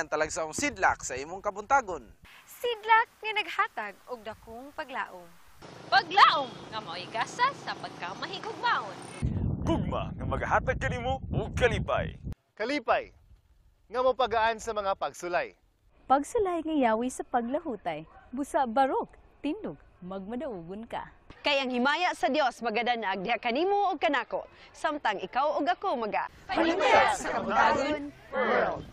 ang talagsaong sidlak sa imong kabuntagon. Sidlak nga naghatag og dakong paglaom. Paglaom nga mao'y gasa sa pagkamahigugmaon. Gugma nga magahatag kanimo og kalipay. Kalipay nga mopagaan sa mga pagsulay. Pagsulay nga yawi sa paglahutay, busa barok, tindog, magmadaugon ka. Kay ang himaya sa Dios magadanag diha kanimo ug kanako, samtang ikaw ug ako maga Paningkamot sa Kabuntagon World.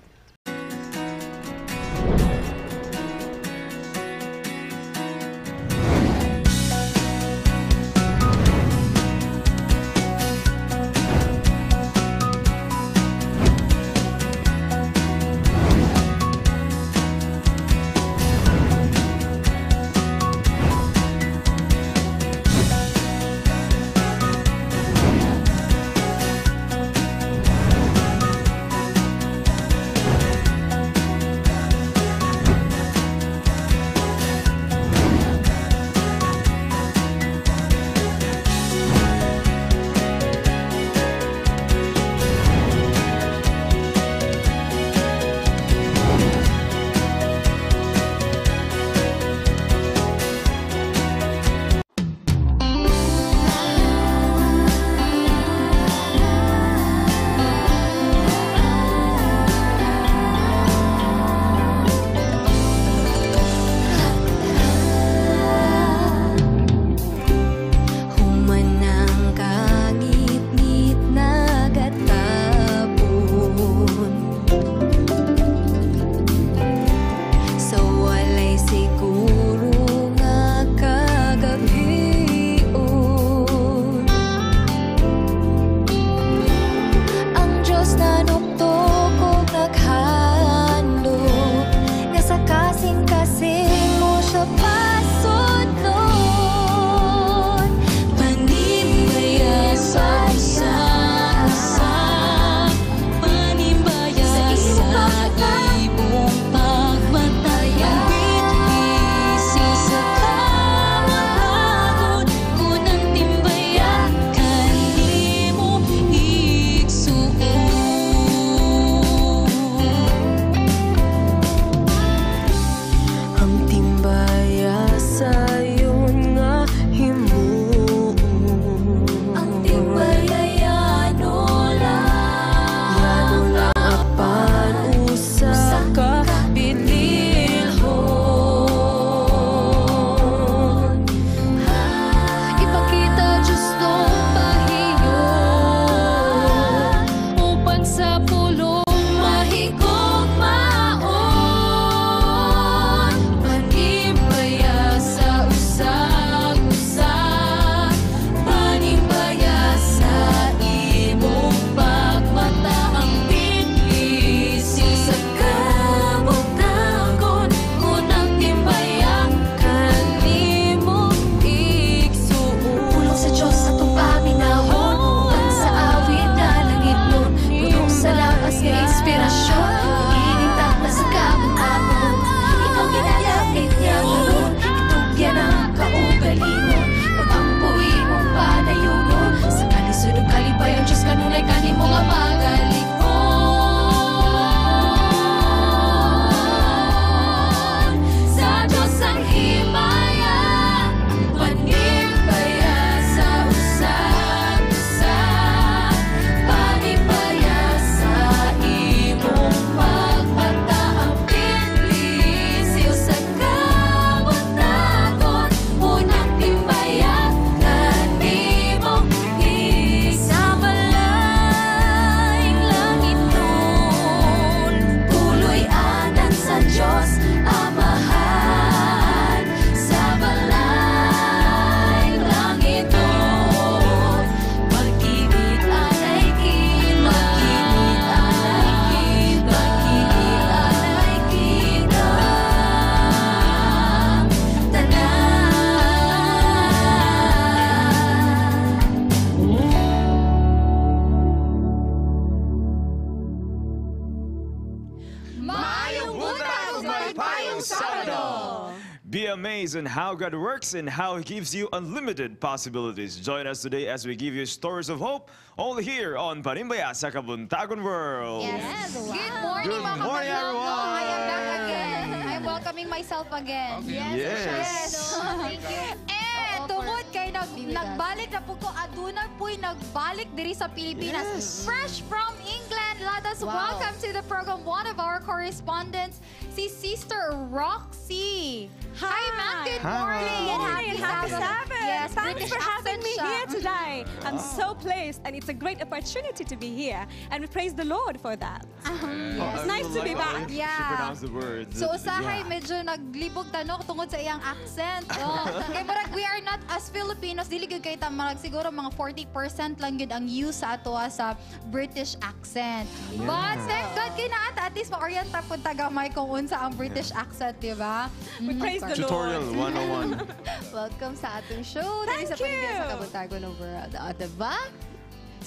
amazed on how God works and how He gives you unlimited possibilities. Join us today as we give you stories of hope, only here on Panimbaya sa Kabuntagon World. Yes. Good morning, Good mga morning, kapaglaom. everyone. I am back again. I'm welcoming myself again. Yes. Thank you. And Oo, tungod kay be with us. nagbalik na po ko, aduna po'y nagbalik diri sa Pilipinas. Yes. Fresh from England. Let us welcome to the program one of our correspondents, si Sister Roxy. Hi, ma'am. Good Hi, morning. ma'am. And Morning, happy Sabbath. Yes, Thanks British for having accent me siya. here today. I'm so pleased, and it's a great opportunity to be here. And we praise the Lord for that. Oh, I It's nice really to be like the back. way she Yeah. pronounced the words. So usahay Yeah. medyo naglibog tanok tungod sa iyang accent. Oh. Kay murag we are not as Filipinos dili gyud kay ta murag siguro mga 40% lang gyud ang use sa atoa sa British accent. But thank God kay naa ta at least maorienta pud ta gamay kung unsa ang British accent, di ba? We praise the Tutorial Lord. 101. Welcome sa atong show. Diri Thank sa Panimbaya sa you. Kabuntagon World. O, diba?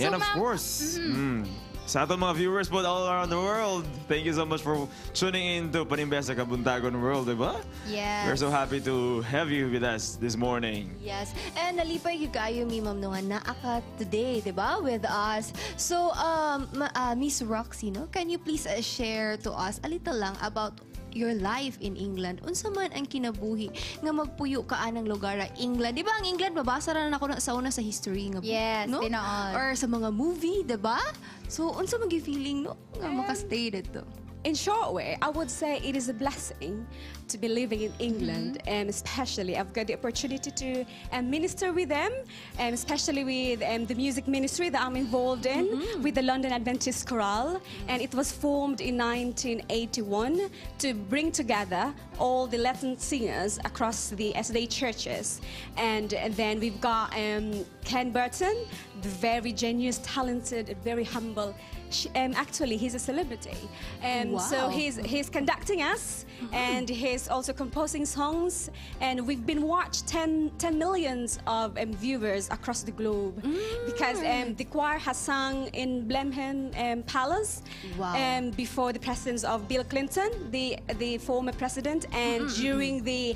And of ma'am- course, sa atong mga viewers po all around the world, thank you so much for tuning in to Panimbaya sa Kabuntagon World, diba? Yes. We're so happy to have you with us this morning. Yes. And nalipay gyud kaayo mi, ma'am, no, nga naa ka today, 'di ba, with us. So, Miss Roxy, no, can you please share to us a little lang about your life in England? Unsa man ang kinabuhi nga magpuyo ka anang lugar ah, England? Di ba ang England mabasa ra na nako na sa una sa history nga book, Yes, no? tinuod. Or sa mga movie, di ba? So, unsa man gyud feeling no nga makastay didto? In short way, I would say it is a blessing to be living in England, and especially I've got the opportunity to minister with them, and especially with the music ministry that I'm involved in, with the London Adventist Chorale, and it was formed in 1981 to bring together all the Latin singers across the SDA churches, and then we've got Ken Burton, the very genius, talented, very humble. Actually, he's a celebrity. So he's conducting us, and he's also composing songs. And we've been watched 10 millions of viewers across the globe because the choir has sung in Blenheim Palace before the presence of Bill Clinton, the former president, and during the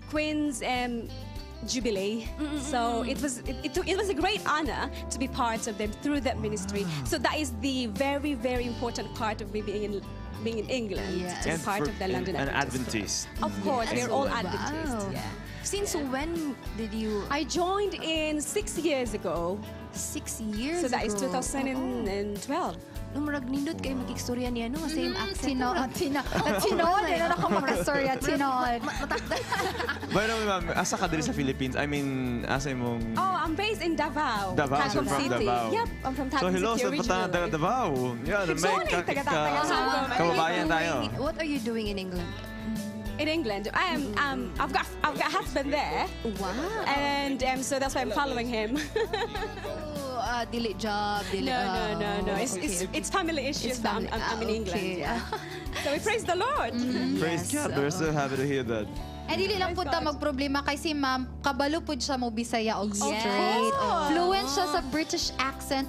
Queen's Jubilee. So it was a great honor to be part of them through that ministry. So that is the very, very important part of me being in England, to be And part of the London an Adventist. Adventist. Of course, we're all Excellent. Adventists. Yeah. Since when did you? I joined in 6 years ago. 6 years So that is ago. 2012. No, murag nindot kay makigstorya niya, no? Same accent. Tinuod, tinuod. Tinuod, na ako makastorya, tinuod. By the way, ma'am, asa ka diri sa Philippines? I mean, asa imong... Oh, I'm based in Davao. Davao, so Tagum you're from City. Davao. Yep, I'm from Tagum So hello City sa originally. taga Davao. Yeah, Good may morning, taga Tagum. kababayan tayo. What are you doing in England? In England, I am. I've got a husband there. And so that's why I'm following him. Oh, dili job, dili. No. It's family issues It's that family. I'm in England. Okay. Yeah. So we praise the Lord. Praise God. We're so happy to hear that. And dili lang pud ta magproblema kay si ma'am, kabalo pud siya mo Bisaya og straight. Course. Fluent siya sa British accent.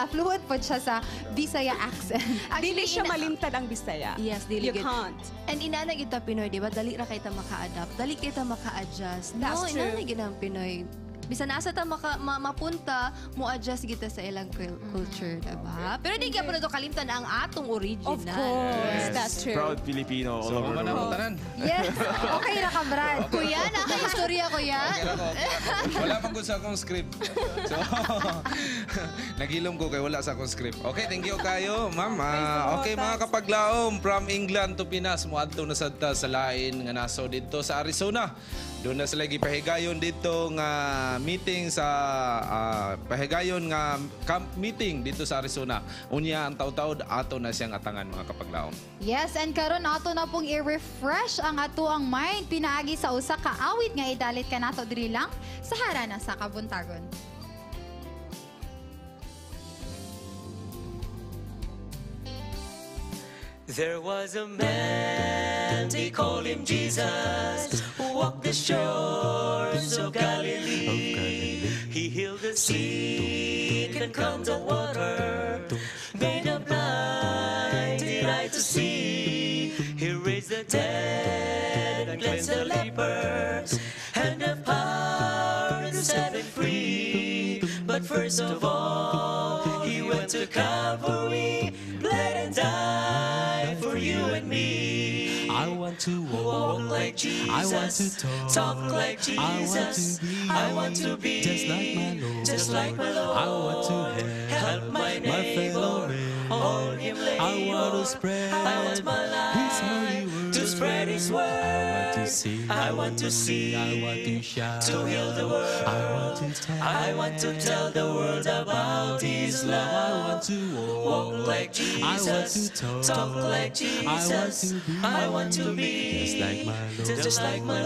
Fluent pud siya sa Bisaya accent. Dili siya malimtan ang Bisaya. Yes, dili You gid. can't. And inana kita Pinoy, di ba? Dali ra kay ta maka-adapt, dali kay ta maka-adjust. That's No, true. inana gid ang Pinoy. Bisan asa ta mapunta, mo adjust kita sa ilang culture, di ba? Pero di gyapon nato kalimtan ang atong original. Of course, that's true. Proud Filipino all So, over the na world. tanan. Yes. Okay ra ka, Brad. Kuya, naa kay istorya, kuya. Okay ra ko. Okay ra ko. Wala man gud sa akong script. So, naghilom ko kay wala sa akong script. Okay, thank you kayo, ma'am. Okay, mga kapaglaom from England to Pinas, moadto na sad ta sa lain nga nasod didto sa Arizona. Doon na sila gipahigayon dito nga meeting sa pahigayon nga camp meeting dito sa Arizona. Unya ang taud-taud ato na siyang atangan, mga kapaglaom. Yes, and karon ato na pong i-refresh ang atoang mind pinaagi sa usa ka awit nga idalit kanato diri lang sa Harana sa Kabuntagon. There was a man, they called him Jesus, who walked the shores of Galilee. He healed the sick and calmed the water, made the blind eye to see. He raised the dead and cleansed the leper. leper and the power to set him free. But first of all, he went to Calvary, bled and died for you and me. I want to Walk like Jesus, I want to talk, talk like Jesus. I want to be, I want to be just like my Lord. just like my Lord. I want to help my my fellow neighbor, man. or him I want to labor. spread I want my His holy life word. to spread His word. I want to see. I want to see. I want to shout. To heal the world. I want to tell. I want to tell the world about His love. I want to walk. Walk like I want Jesus. to talk. Talk like Jesus. I want to be. I want to be Just like my Lord. Just like my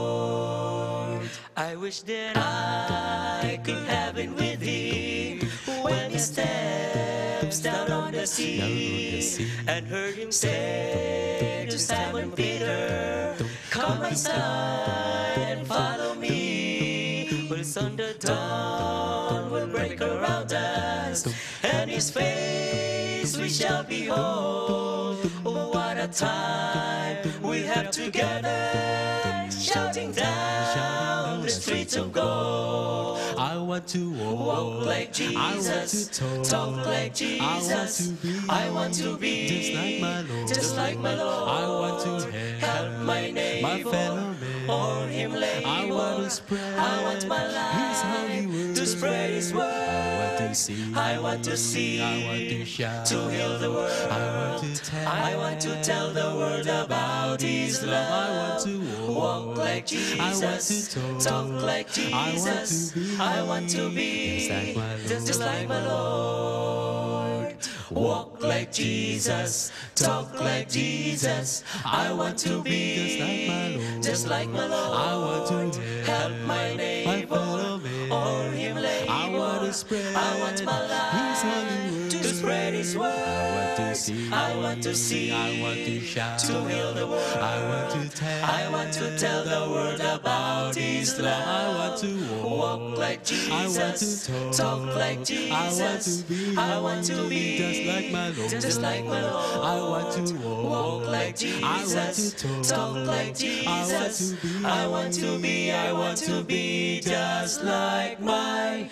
Lord. I wish that I could have been with Him when He steps down on the sea, Down on the sea. and heard Him say to Simon Peter, "Come, my son, and follow me." Well, thunder dawn will break around us, and His face we shall behold. Oh, what a time we have together, shouting down the streets of gold. I want to walk. Walk like I want Jesus, to talk. talk like Jesus. I want to be. I want to be Just like my Lord. just like my Lord. I want to help, help my neighbor, my fellow man. or him labor. I want to spread I want my His holy life word. to spread His word. I want to see. I want to see. I want to shout. To heal the world. I want to tell. I want to tell the world about His love. I want to walk. Walk like I want to Jesus. talk. Talk like I want to Jesus. be. I want to be Just like my Lord. just like my Lord. Walk like Jesus. Talk like Jesus. I want to be Just like my Lord. just like my Lord. I want to help my my neighbor, fellow man. or him labor. I want to spread I want my His holy life word. to spread His word. I want to see. I want to see. I want to shout. To heal the world. I want to tell. I want to tell the world about His love. I want to walk. Walk like I want to Jesus. talk. Talk like I want Jesus. to be. I want to be just like my Lord. Just like my Lord. I want to walk. Walk like I want to Jesus. talk. Talk like I want Jesus. to be. I want to be. I want to be just like my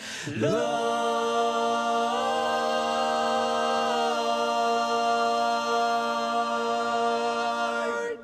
Lord.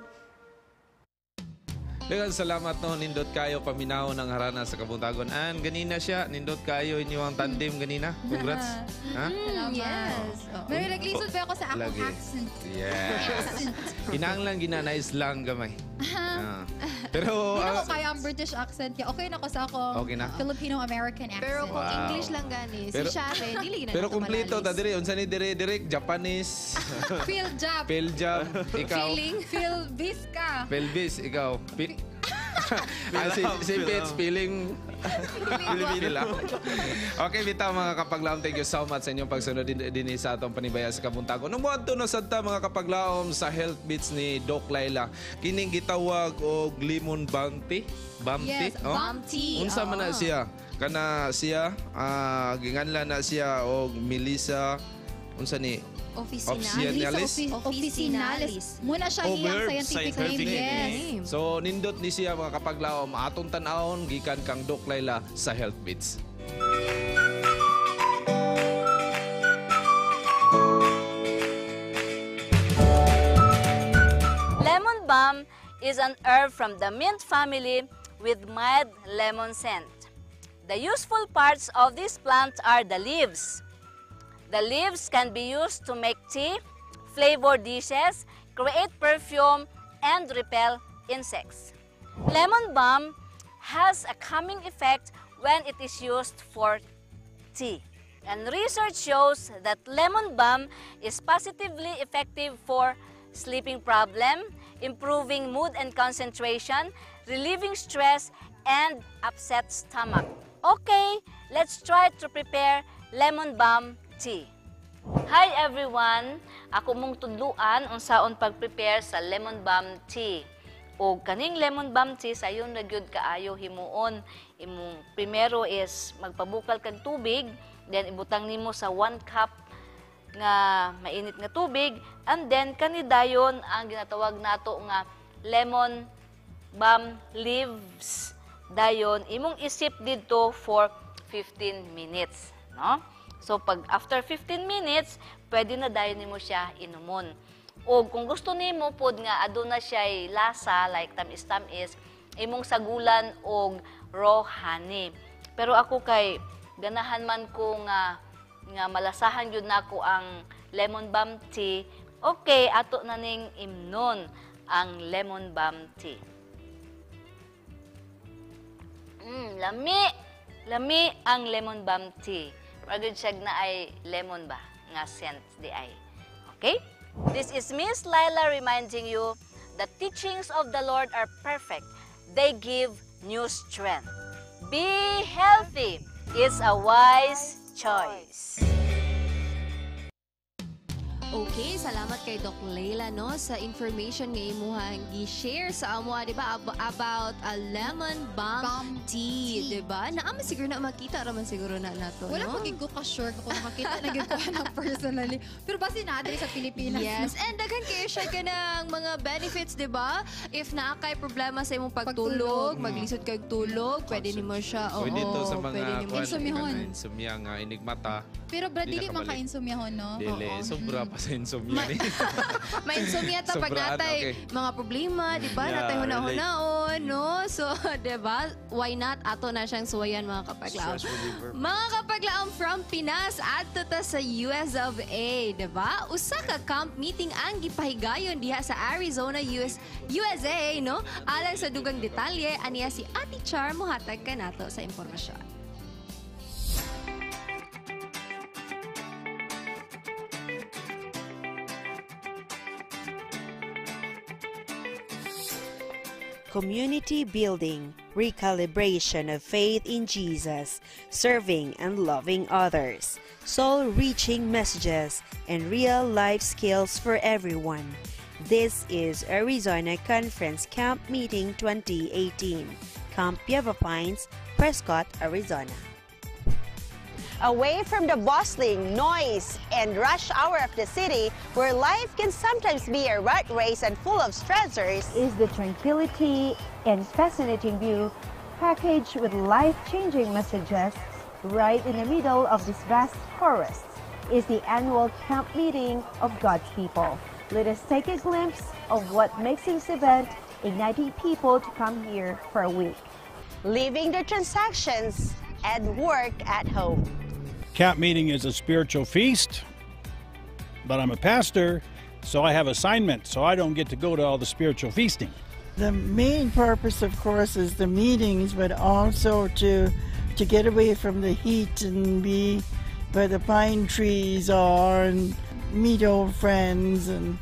Daghang salamat, no, nindot kayo paminaw ng harana sa kabuntagon. An ganina siya, nindot kayo inyo ang tandem ganina. Congrats. Ha? Yes. Pero naglisod pa ako sa akong Lagi. accent. Yes. Kinahanglan ginanais lang gamay. Ah. Pero Hindi na ah, ko kaya ang British accent. Kaya okay na ko sa akong Okay na? Filipino-American accent. Pero kung Wow. English lang gani, si Share, dili na pero nato kumpleto ta manalis. diri, unsa ni diri direk Japanese, Feel job. Peljab, ikaw. Feeling. Feel Visca. Pelvis, ikaw. Si Pitts, feeling Pilipino. Okay, bitaw, mga kapaglaom, thank you so much sa inyong pagsunod din sa atong panibaya sa kabuntagon. Nung muadto na sad ta, mga kapaglaom, sa Health Beats ni Doc Laila. Kining gitawag og lemon balm tea. Balm tea? Yes, balm tea. Unsa man na Oo. siya? Kana siya, ginganla na siya og Melissa, unsa ni? Officinalis. Officinalis? Officinalis. Muna siya Oh, iyang verb, scientific scientific name. Yes. name. So nindot ni siya, mga kapaglaom, atong tan-awon gikan kang Doc Laila sa Health Beats. Lemon balm is an herb from the mint family with mild lemon scent. The useful parts of this plant are the leaves. The leaves can be used to make tea, flavor dishes, create perfume, and repel insects. Lemon balm has a calming effect when it is used for tea. And research shows that lemon balm is positively effective for sleeping problem, improving mood and concentration, relieving stress, and upset stomach. Okay, let's try to prepare lemon balm tea. Hi everyone! Ako mong tudluan unsaon pag-prepare sa lemon balm tea. O kaning lemon balm tea sayon na gyud kaayo himuon. Imong primero is magpabukal kag tubig, then ibutang nimo sa 1 cup nga mainit nga tubig, and then kani dayon ang ginatawag nato nga lemon balm leaves. Dayon imong isip didto for 15 minutes, no? So pag after 15 minutes, pwede na dayon nimo siya inumon. O kung gusto nimo pod nga aduna siya lasa like tamis-tamis, imong sagulan og raw honey. Pero ako kay ganahan man ko nga nga malasahan gyud nako ang lemon balm tea. Okay, ato na ning imnon ang lemon balm tea. Lami. Lami ang lemon balm tea. Pagod siya na ay lemon ba nga scent di ay. Okay? This is Miss Laila reminding you the teachings of the Lord are perfect. They give new strength. Be healthy. It's a wise choice. Okay, salamat kay Doc Leila no sa information nga imuhang gi-share sa amo, di ba, about a lemon balm tea, di ba? Naa man siguro na makita ra man siguro na nato, Wala no? pa gid ko ka-sure kung nakakita na gid ko na personally. Pero basi naa diri sa Pilipinas. Yes, no? and daghan kayo siya kanang mga benefits, di ba? If naa kay problema sa imong pagtulog, Pagtulog. Maglisod kag tulog, pwede nimo siya, oo, Pwede to sa mga pwede nimo. kuwan, Insomnihon. kanang insomnia nga inigmata. Pero brad, Di dili man nakabalik. ka-insomniahon, no? Dili, Oo. sobra pa sa insomnia ni. Ma-insomnia ta pag Sobraan, natay mga problema, di ba? Yeah, Natay relate. huna-hunaon, no? So, di ba? Why not? Ato na siyang suwayan, mga kapaglaom. Stress reliever. Mga kapaglaom from Pinas adto ta sa US of A, di ba? Usa ka camp meeting ang gipahigayon diha sa Arizona, USA, no? Alang sa dugang detalye, aniya si Ate Char mohatag kanato sa impormasyon. Community building, recalibration of faith in Jesus, serving and loving others, soul reaching messages, and real life skills for everyone. This is Arizona Conference Camp Meeting 2018, Camp Yavapai Pines, Prescott, Arizona. Away from the bustling noise and rush hour of the city, where life can sometimes be a rat race and full of stressors, is the tranquility and fascinating view packaged with life-changing messages right in the middle of this vast forest is the annual camp meeting of God's people. Let us take a glimpse of what makes this event igniting people to come here for a week. Leaving their transactions and work at home. Camp meeting is a spiritual feast, but I'm a pastor, so I have assignments, so I don't get to go to all the spiritual feasting. The main purpose, of course, is the meetings, but also to get away from the heat and be where the pine trees are and meet old friends, and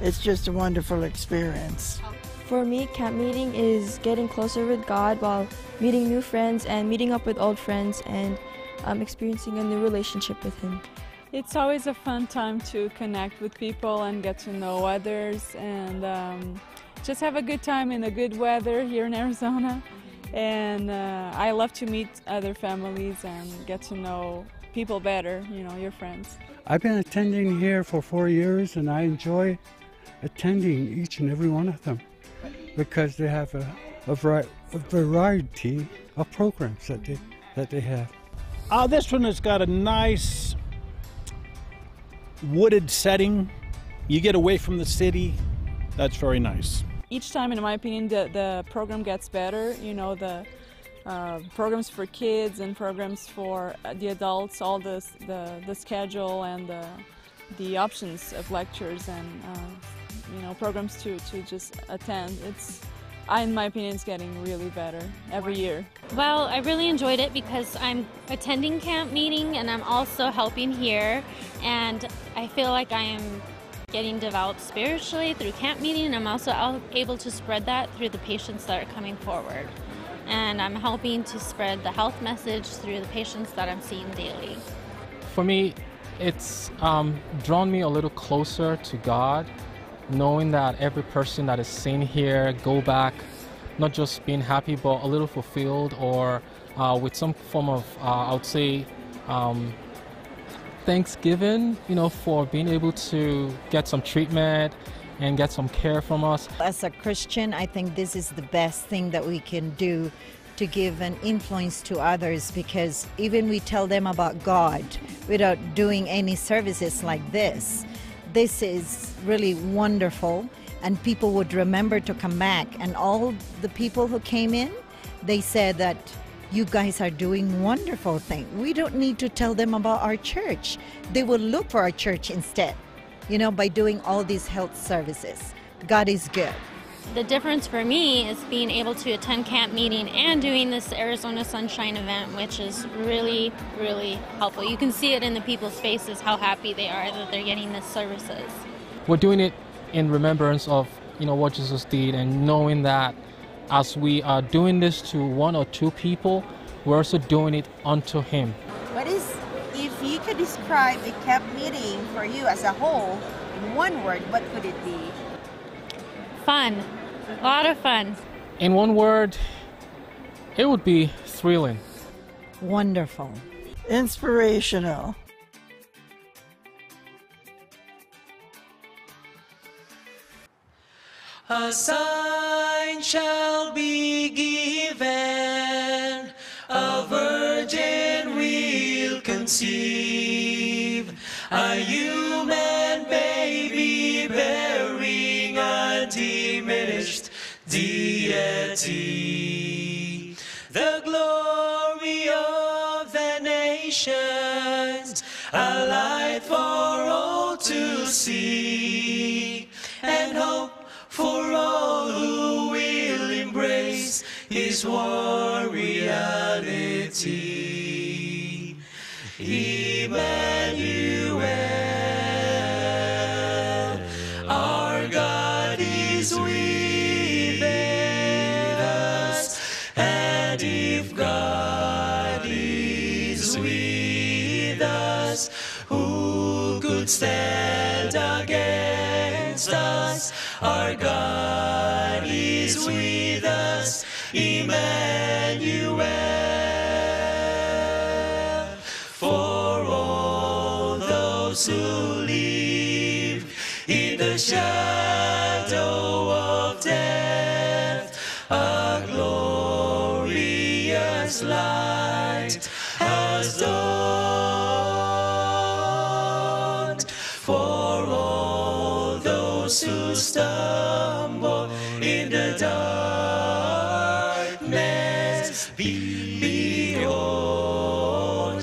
it's just a wonderful experience. For me, camp meeting is getting closer with God while meeting new friends and meeting up with old friends and experiencing a new relationship with Him. It's always a fun time to connect with people and get to know others and just have a good time in the good weather here in Arizona. And I love to meet other families and get to know people better, your friends. I've been attending here for 4 years and I enjoy attending each and every one of them because they have a variety of programs that they have. This one has got a nice wooded setting. You get away from the city. That's very nice. Each time, in my opinion, the program gets better. The programs for kids and programs for the adults, all the schedule and the options of lectures and programs to just attend. In my opinion, it's getting really better every year. Well, I really enjoyed it because I'm attending camp meeting and I'm also helping here, and I feel like I am getting developed spiritually through camp meeting, and I'm also able to spread that through the patients that are coming forward. And I'm helping to spread the health message through the patients that I'm seeing daily. For me, it's drawn me a little closer to God, knowing that every person that is seen here go back, not just being happy, but a little fulfilled or with some form of, I would say, thanksgiving, for being able to get some treatment. and get some care from us. As a Christian, I think this is the best thing that we can do to give an influence to others, because even we tell them about God without doing any services like this, this is really wonderful, and people would remember to come back. And all the people who came in, they said that you guys are doing wonderful thing. We don't need to tell them about our church. They will look for our church instead, by doing all these health services. God is good. The difference for me is being able to attend camp meeting and doing this Arizona Sunshine event, which is really, really helpful. You can see it in the people's faces how happy they are that they're getting these services. We're doing it in remembrance of what Jesus did, and knowing that as we are doing this to one or two people, we're also doing it unto Him. What is, if you could describe a camp meeting for you as a whole in one word, what could it be? Fun. A lot of fun. In one word, it would be thrilling. Wonderful. Inspirational. A sign shall be given, a virgin will conceive, a human baby bearing a diminished deity. The glory of the nations, a light for all to see, and hope for all who will embrace His war reality. Emmanuel, our God is with us, and if God is with us, who could stand against us? Our God is with us, Emmanuel. For all those who live in the shadow of death, a glorious light has dawned. For all those who stumble in the darkness, behold,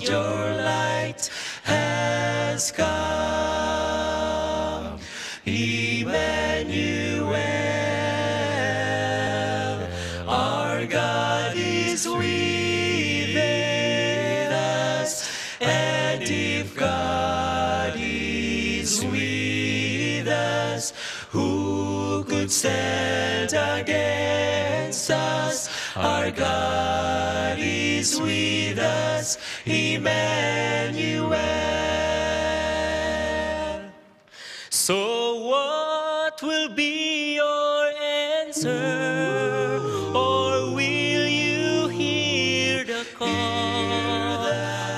your light has come. Emmanuel, our God is with us, and if God is with us, who could stand against us? Our God is with us, Emmanuel. So what will be your answer? Or will you hear the call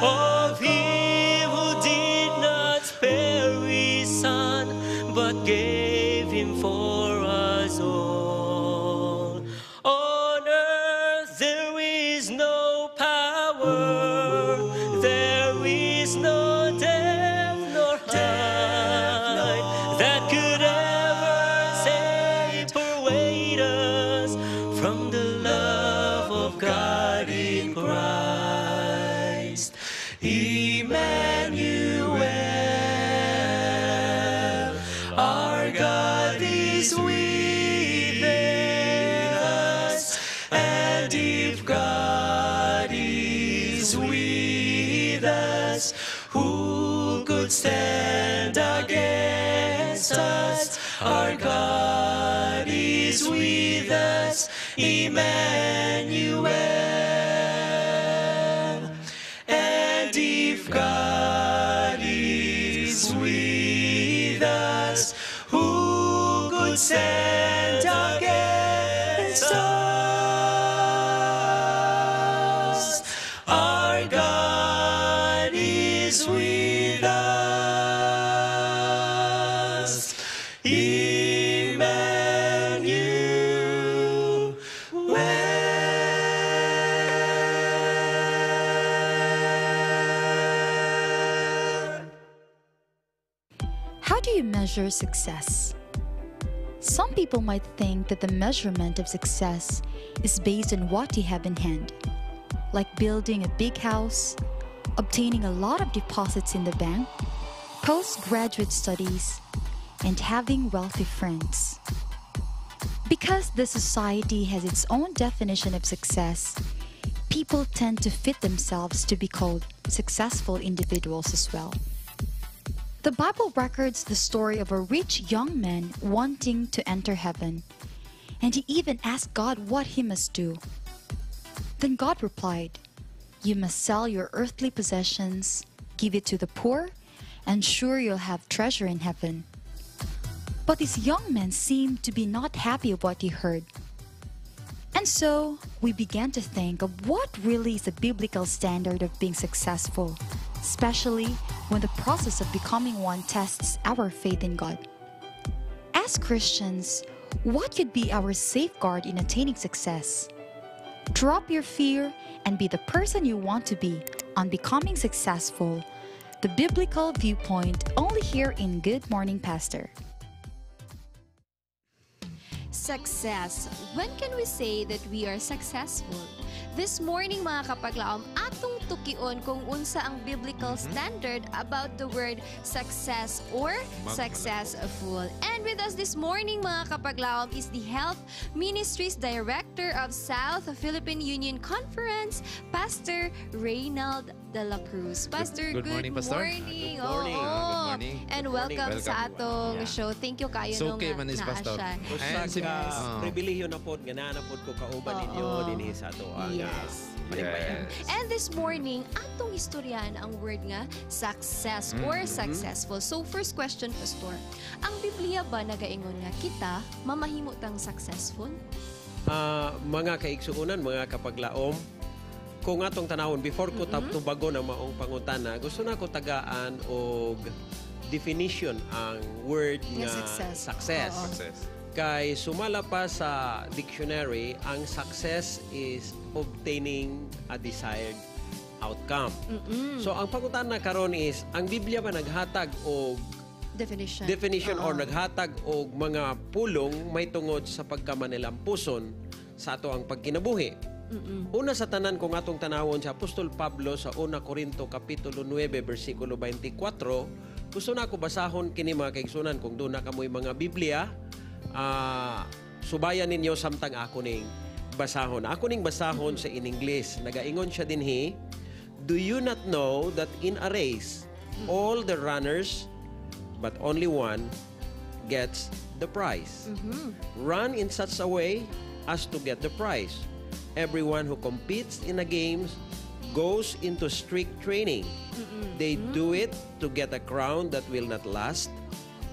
of Him who did not spare His Son, but gave Him for us all? On earth there is no power, there is no death nor height that could ever separate us from the love of God in Christ. Emmanuel, our God is with us, and if God is with us, who could stand against us? Our God is with us, Emmanuel. And if God is with us, who could stand against us? Our God is with us. Emmanuel. you measure success? Some people might think that the measurement of success is based on what you have in hand, like building a big house, obtaining a lot of deposits in the bank, postgraduate studies, and having wealthy friends. Because the society has its own definition of success, people tend to fit themselves to be called successful individuals as well. The Bible records the story of a rich young man wanting to enter heaven, and he even asked God what he must do. Then God replied, "You must sell your earthly possessions, give it to the poor, and sure you'll have treasure in heaven." But this young man seemed to be not happy of what he heard. And so we began to think of what really is the biblical standard of being successful, especially when the process of becoming one tests our faith in God. As Christians, what could be our safeguard in attaining success? Drop your fear and be the person you want to be on Becoming Successful, the biblical viewpoint, only here in Good Morning Pastor. Success. When can we say that we are successful? This morning, mga kapaglaom, atong tukion kung unsa ang biblical standard about the word success or successful. And with us this morning, mga kapaglaom, is the Health Ministries Director of South Philippine Union Conference, Pastor Reynald de la Cruz. Pastor, Good morning, Pastor. Morning. Good morning. Oo. Good morning. And Good morning. welcome sa Welcome. Atong show. Thank you kayo So, nung okay man is, naa Pastor. siya. Usa And ka pribilehiyo na pod nga naa na pod ko kauban ninyo dinhi sa ato ang palimbayan. And this morning, atong istoryahan ang word nga success or successful. So first question, Pastor. Ang Biblia ba nagaingon nga kita mamahimo tang successful? Mga kaigsuonan, mga kapaglaom, kung atong tanawon before ko tubagon ang maong pangutana, gusto na ko tagaan og definition ang word Nga nga success. Success. Success. Kay sumala pa sa dictionary, ang success is obtaining a desired outcome. So ang pangutana karon is, ang Biblia ba naghatag og definition. Definition or naghatag og mga pulong may tungod sa pagkamanilampuson sa ato ang pagkinabuhi? Una sa tanan, kung atong tanawon sa Apostol Pablo sa 1 Korinto kapitulo 9 bersikulo 24, gusto na ako basahon kini, mga kaigsunan. Kung doon na kamoy mga Biblia, subayan ninyo samtang ako ning basahon. Ako ning basahon sa in English. Nagaingon siya dinhi, "Do you not know that in a race all the runners, but only one gets the prize? Run in such a way as to get the prize. Everyone who competes in a games goes into strict training. They do it to get a crown that will not last,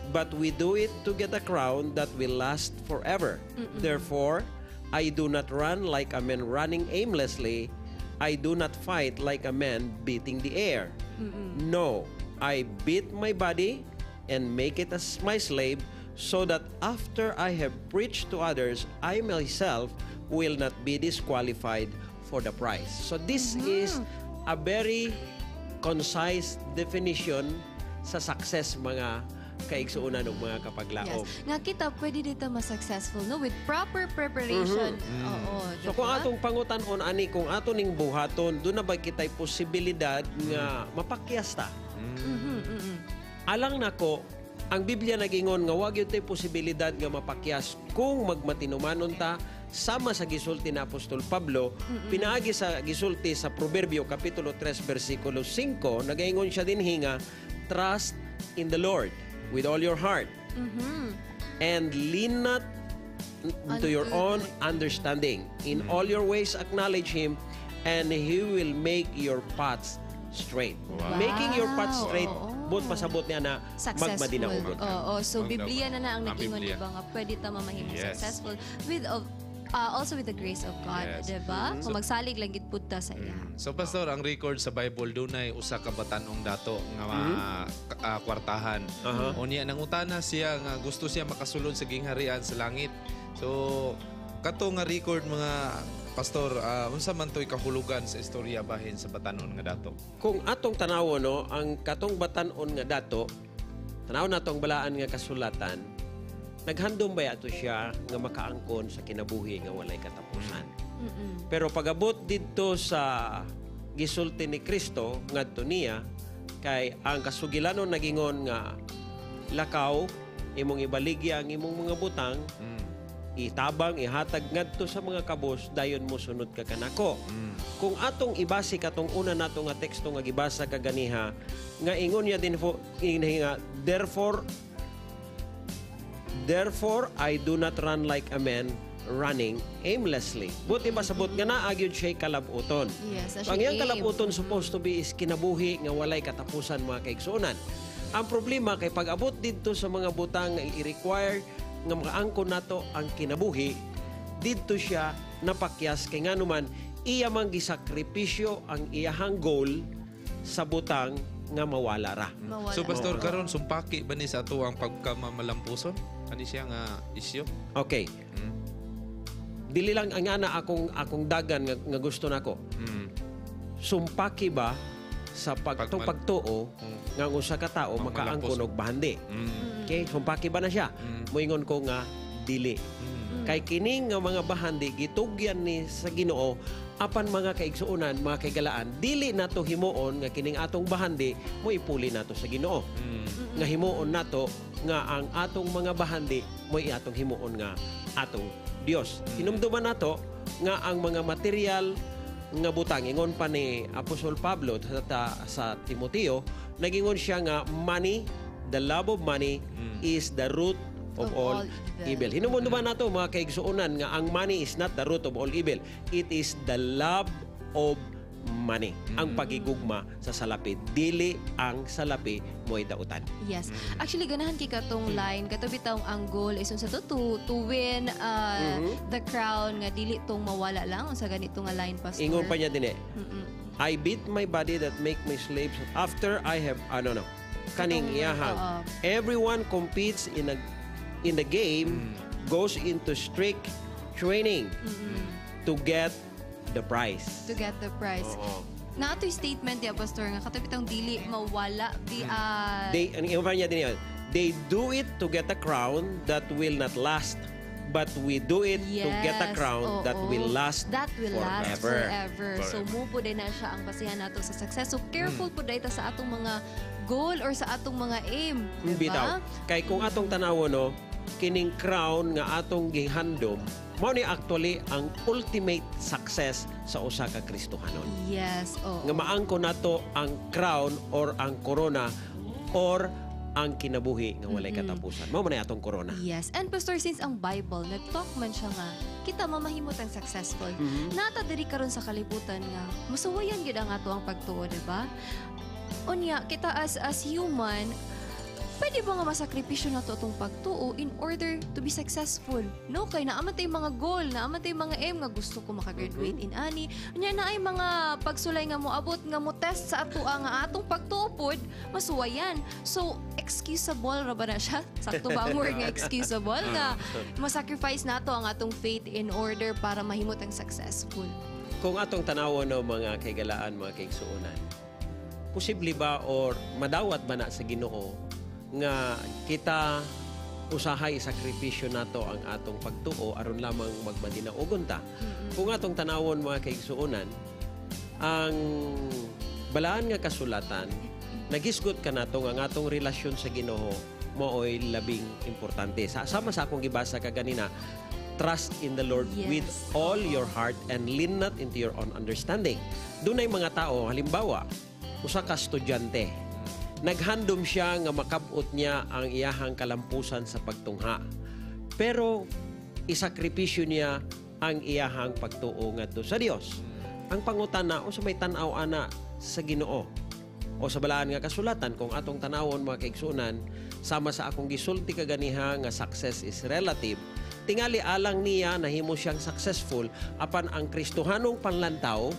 but we do it to get a crown that will last forever. Therefore, I do not run like a man running aimlessly. I do not fight like a man beating the air. No, I beat my body and make it as my slave, so that after I have preached to others, I myself will not be disqualified for the prize." So this is a very concise definition sa success, mga kaigsuonan ug mga kapaglaom. Yes. Nga kita pwede dito mas-successful, no, with proper preparation. Oo, So kung diba? atong pangutan-on ani, kung ato ning buhaton, doon na ba kita'y posibilidad nga mapakyas ta? Alang nako, ang Biblia nagingon nga wa gyud tay posibilidad nga mapakyas kung magmatinumanon ta sama sa gisulti ni Apostol Pablo pinaagi sa gisulti sa Proverbio kapitulo 3 bersikulo 5. Nagaingon siya dinhi nga, "Trust in the Lord with all your heart and lean not to your own understanding. In all your ways acknowledge Him, and He will make your paths straight." Making your paths straight, buot pasabot niya na Successful. magmadinaugot ka. Oo, so Biblia na na ang Ang nag-ingon, Biblia. diba, nga pwede ta mamahimong successful with of also with the grace of God, diba? Kung magsalig lang gid pud ta sa iya. So Pastor, ang record sa Bible, dunay usa ka batan-ong dato nga mga kwartahan. Unya nangutana siya nga gusto siya makasulod sa gingharian sa langit. So kato nga record, mga pastor, unsa man to'y kahulugan sa istorya bahin sa batan-on nga dato? Kung atong tanawo, no, ang katong batan-on nga dato, Tanaw nato ang balaan nga kasulatan, naghandom ba ato siya nga makaangkon sa kinabuhi nga walay katapusan? Pero pagabot didto sa gisulti ni Kristo ngadto niya, kay ang kasugilanon nagingon nga lakaw imong ibaligya ang imong mga butang, itabang ihatag ngadto sa mga kabos, dayon mo sunod ka kanako. Kung atong ibase katong una nato nga teksto nga gibasa kaganiha nga ingon niya din fo nga therefore I do not run like a man running aimlessly. Buti ba sabot nga naa gyud siya kalabuton. Yes, So, ang iyang aim. kalabuton supposed to be is kinabuhi nga walay katapusan, mga kaigsuonan. Ang problema kay pag-abot didto sa mga butang nga i-require nga makaangkon nato ang kinabuhi, didto siya napakyas kay nganuman iya man gisakripisyo ang iyahang goal sa butang nga mawala ra. Mawala. So pastor, karon sumpaki ba ni sa ato ang pagkamamalampuson? Ani siya nga isyu? Okay. Dili lang ang ana akong akong dagan nga gusto nako. Sumpaki ba sa pagtuo nga ang usa ka tawo makaangkon og bahandi? Okay, sumpaki ba na siya? Moingon ko nga dili. Kay kining nga mga bahandi gitugyan ni sa Ginoo, apan mga kaigsuonan, mga kaigalaan, dili nato himuon nga kining atong bahandi mo ipuli nato sa Ginoo. Nga himuon nato nga ang atong mga bahandi mo atong himuon nga atong Dios. Hinumduman nato nga ang mga material nga butang, ingon pa ni Apostol Pablo sa Timoteo, nagingon siya nga money, the love of money is the root of all evil. Hinumduman nato, mga kaigsuonan, nga ang money is not the root of all evil. It is the love of money. Ang pagigugma sa salapi. Dili ang salapi mo'y dautan. Yes. Actually, ganahan kay katong line, kato bitawng ang goal is unsa to win the crown nga dili tong mawala lang, unsa ganito nga line, Pastor. Ingon pa niya din eh. "I beat my body that make me slaves after I have," ano no, kaning iyahang. "Everyone competes in the game goes into strict training to get the prize." To get the prize. Oo. Naa to'y statement ya, Pastor, nga kato bitawng dili mawala di They, ang ingon pa niya din yun, "They do it to get a crown that will not last, but we do it to get a crown that will last That will last forever." forever. So mo po din na siya ang basihan nato sa success. So careful po dahil ta sa atong mga goal or sa atong mga aim, diba? Bitaw. Kay kung atong tanawon no, kining crown nga atong gihandom, mao ni actually ang ultimate success sa usa ka Kristohanon. Yes, oo. Nga maangko nato ang crown or ang corona or ang kinabuhi nga walay katapusan. Mao man ay atong corona. Yes. And Pastor, since ang Bible, nag-talk man siya nga, kita mamahimot ang successful. Naa ta diri karon sa kalibutan nga, masuwayan gyud ang ato ang pagtuo, di ba? Unya, kita as human, pwede ba nga masakripisyo nato atong pagtuo in order to be successful? No, kay naa man tay mga goal, naa man tay mga aim nga gusto ko makagraduate in ani. Unya naay mga pagsulay nga moabot nga mo test sa ato nga atong pagtuo pod masuwayan. So excusable ra ba na siya? Sakto ba ang word nga excusable nga masacrifice nato ang atong faith in order para mahimot ang successful? Kung atong tanawon no, mga kaigalaan, mga kaigsuonan, posible ba or madawat ba na sa Ginoo nga kita usahay sakripisyo nato ang atong pagtuo aron lamang magmadinaugon ta? Kung atong tanawon, mga kaigsuonan, ang balaan nga kasulatan nagisgot kanato nga ang atong relasyon sa Ginoo maoy labing importante. Sa sama sa akong gibasa kaganina, "Trust in the Lord with all your heart and lean not into your own understanding." Dunay mga tao, halimbawa, usa ka estudyante, naghandom siya nga makabot niya ang iyahang kalampusan sa pagtungha. Pero isakripisyo niya ang iyahang pagtuo ngadto sa Dios. Ang pangutana, unsa may tan-aw ana sa Ginoo o sa balaan nga kasulatan? Kung atong tanawon, mga kaigsuonan, sama sa akong gisulti kaganiha nga success is relative, tingali alang niya nahimo siyang successful, apan ang Kristohanong panlantaw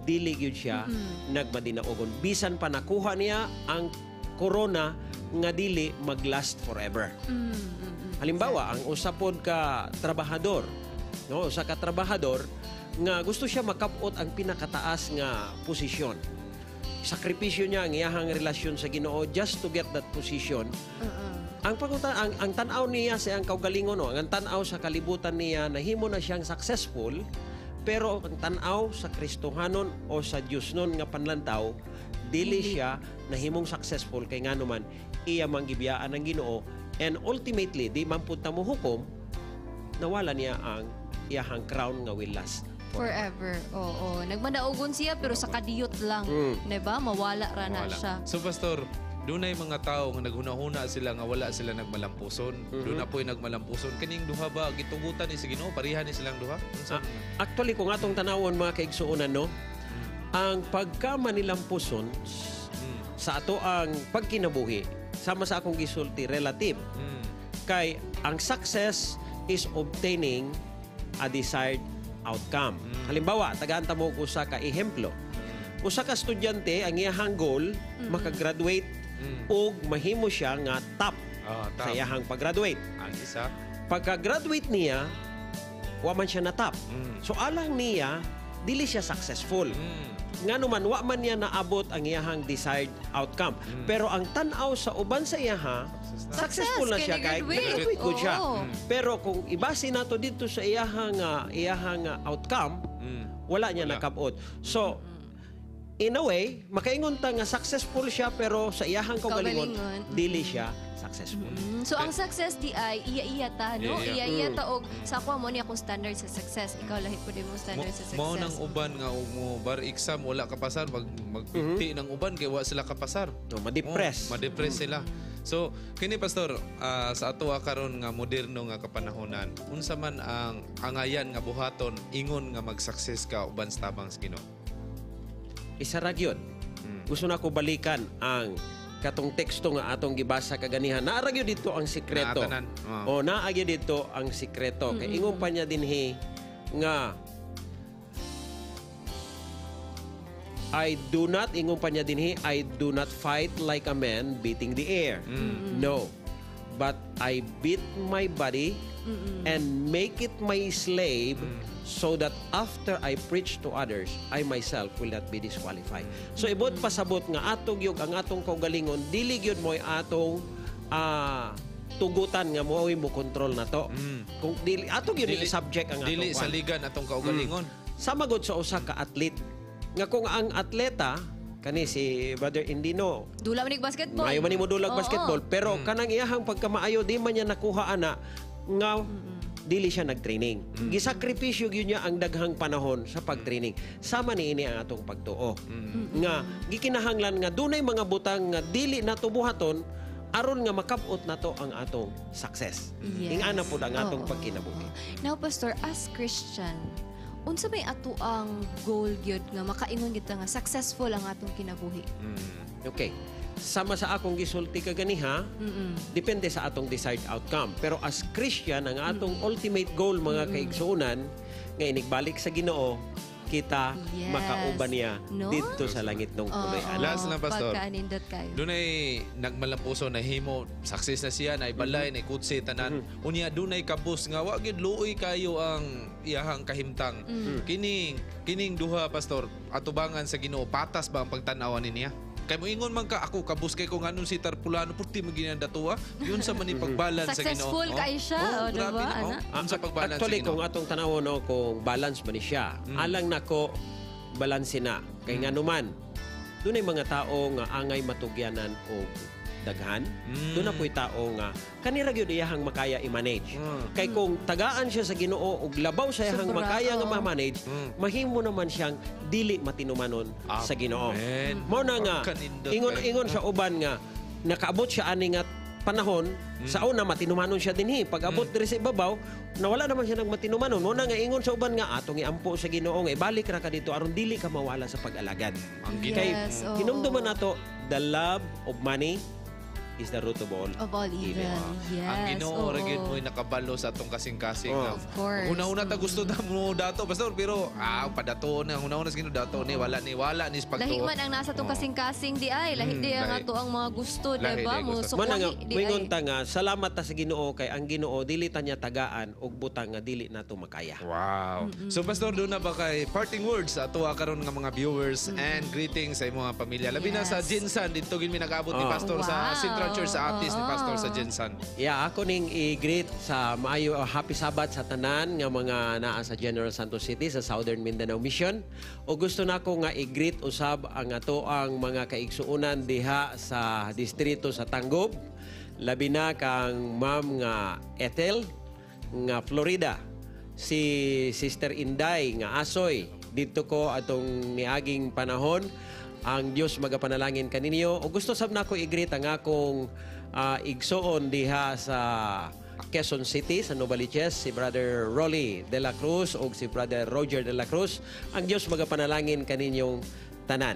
dili gyud siya nagmadinaugon bisan pa nakuha niya ang corona nga dili maglast forever. Halimbawa, ang usa pod ka trabahador, no, usa ka trabahador nga gusto siya makab-ot ang pinakataas nga posisyon. Sakripisyo niya ang iyahang relasyon sa Ginoo just to get that position. Ang paguta ang tan-aw niya sa iyang kaugalingon, no, ang tan-aw sa kalibutan niya, nahimo na siyang successful, pero ang tan-aw sa Kristohanon o sa Diosnon nga panlantaw, dili Dili. siya nahimong successful kay ngano man iya man gibiyaan ang Ginoo, and ultimately di man pud ta mohukom, nawala niya ang iyahang crown nga will last forever. Oo. Nagmanaugon siya pero sa kadiyot lang. 'Di ba? Mawala ra na Wala. siya. So pastor, dunay mga tao nga naghunahuna sila nga wala sila nagmalampuson. Doon na po'y nagmalampuson. Kining duha ba gitugutan ni sa Ginoo? Pareha ni silang duha? Unsa? Actually, kung atong tanawon, mga kaigsuonan, no, ang pagkamanilampuson sa ato ang pagkinabuhi, sama sa akong gisulti, relative. Kay ang success is obtaining a desired outcome. Halimbawa, tagaan ta mo og usa ka ehemplo. Usa ka estudyante, ang iyahang goal, makagraduate ug mahimo siya nga top top. sa iyahang pag-graduate. Ang isa. Pagka-graduate niya, wa man siya na top. So alang niya, dili siya successful. Ngano man, wa man niya naabot ang iyahang desired outcome. Pero ang tan-aw sa uban sa iyaha, successful na Success, siya kay kay nag-graduate. nag-graduate gud siya. Oo. Pero kung ibase nato dito sa iyahang outcome, wala niya nakabot. So, in a way, makaingon ta nga successful siya pero sa iyahang kaugalingon, Kaugalingon. dili siya successful. So ang success di ay iya-iya ta, no? Iya-iya. Iya-iya ta og sa ako mo ni akong standard sa success. Ikaw lahi pud imong standard sa success. Mao nang uban nga og mo bar exam wala kapasar, magpinti ng uban kay wa sila kapasar. No, ma-depress. Oh, ma-depress sila. So kini pastor, sa atoa karon nga moderno nga kapanahonan, unsa man ang angayan nga buhaton ingon nga mag-success ka uban sa tabang sa Ginoo? Isa ra gyud. Gusto na ko balikan ang katong teksto nga atong gibasa kaganihan. Naa ra gyud dito ang sikreto. Naa tanan. O naa gyud dito ang sikreto. Kay ingon pa niya dinhi nga I do not, ingon pa niya dinhi, I do not fight like a man beating the air. No. But I beat my body and make it my slave so that after I preach to others, I myself will not be disqualified. So ibot pasabot nga atong yug ang atong kaugalingon, dili gyud mo'y atong tugutan nga mo'y mo control na to. Kung dili ato gyud Dili- subject ang atong dili kwan. saligan atong kaugalingon. Sama gud sa usa ka athlete nga kung ang atleta kani si Brother Indino, Dula man nig basketball. maayo man ni mo dulag Oo. basketball, pero kanang iyahang pagkamaayo di man niya nakuha ana nga dili siya nag-training. Gisakripisyo gyud niya ang daghang panahon sa pag-training. Sama niini ang atong pagtuo. Nga gikinahanglan nga dunay mga butang nga dili nato buhaton aron nga makabot nato ang atong success. Yes. Ingana pud ang atong Oo. pagkinabuhi. Now pastor, as Christian, unsa may ato ang goal gyud nga makaingon gyud ta nga successful ang atong kinabuhi? Okay. Sama sa akong gisulti kaganiha, depende sa atong desired outcome. Pero as Christian, ang atong ultimate goal, mga kaigsuonan, nga inigbalik sa Ginoo, kita makauban niya No? didto sa langit nung puloy-anan. Last lang, Pastor. Pagkaanindot kayo. Dunay nagmalampuso na himo success na siya, na balay, na kutse tanan. Unya dunay kabus nga wa gyud luoy kayo ang iyahang kahimtang. Kining kining duha, pastor, atubangan sa Ginoo, patas ba ang pagtan-awan niya? Kay moingon man ka ako kabus kay ko nganong si Tarpulano purti mo ginandatuwa, yun sa man ni pagbalance sa Ginoo. Successful kay siya, Oh, o, diba, grabe na, oh. ana? Unsa pagbalance sa Actually, Ginoo? kung atong tanawon, no, kung balance man ni siya, alang nako balanse na. Kay nganuman, dunay mga tao nga angay matugyanan og daghan. Doon na po'y tao nga kanira gyud iyahang makaya i-manage. Kay kung tagaan siya sa Ginoo og labaw sa iyahang Sobra, makaya nga oo. ma-manage, mahimo naman siyang dili matinumanon sa Ginoo. Mao na nga Pagkanindot ingon kayo. ingon sa uban nga nakaabot siya ani nga panahon sa una matinumanon siya dinhi, pag abot diri sa ibabaw nawala naman siya nagmatinumanon. Mao na nga ingon sa uban nga atong iampo sa Ginoo nga ibalik ra ka dito aron dili ka mawala sa pag-alagad. Ang Kay Yes, oo. hinumduman nato, the love of money is the root of all Of all evil. Yes. Ang Ginoo oo. ra gyud mo'y nakabalo sa atong kasing-kasing. Oh. Of course. Una-una ta gusto ta mo dato pastor, pero padato na una-una sa Ginoo dato ni wala ni wala ni sa Lahi pagtuo. man ang nasa tong Oo. kasing-kasing di ay. Lahi di ang Lahi. ato ang mga gusto, Lahi di ba? di Mo gusto. Man nga, sukwahi di ay. moingon ta nga salamat ta sa Ginoo kay ang Ginoo dili ta niya tagaan og butang nga dili nato makaya. Wow. So pastor, doon na ba kay parting words sa atoa karon nga mga viewers and greetings sa imong mga pamilya. Labi na sa Yes. Jinsan didto gid mi nag-abot ni Oh. pastor sa Wow. Central Church sa Atis ni pastor sa Oo. Jinsan. Yeah, ako ning i-greet sa maayo happy Sabbath sa tanan nga mga naa sa General Santos City sa Southern Mindanao Mission. O gusto nako nga i-greet usab ang ato ang mga kaigsuonan diha sa distrito sa Tanggob. Labi na kang Ma'am nga Ethel nga Florida, si Sister Inday nga Asoy. Didto ko atong niaging panahon. Ang Dios magapanalangin kaninyo. O gusto sab nako i-greet ang akong igsoon diha sa Quezon City, sa Novaliches, si Brother Rolly de la Cruz o si Brother Roger de la Cruz. Ang Dios magapanalangin kaninyong tanan.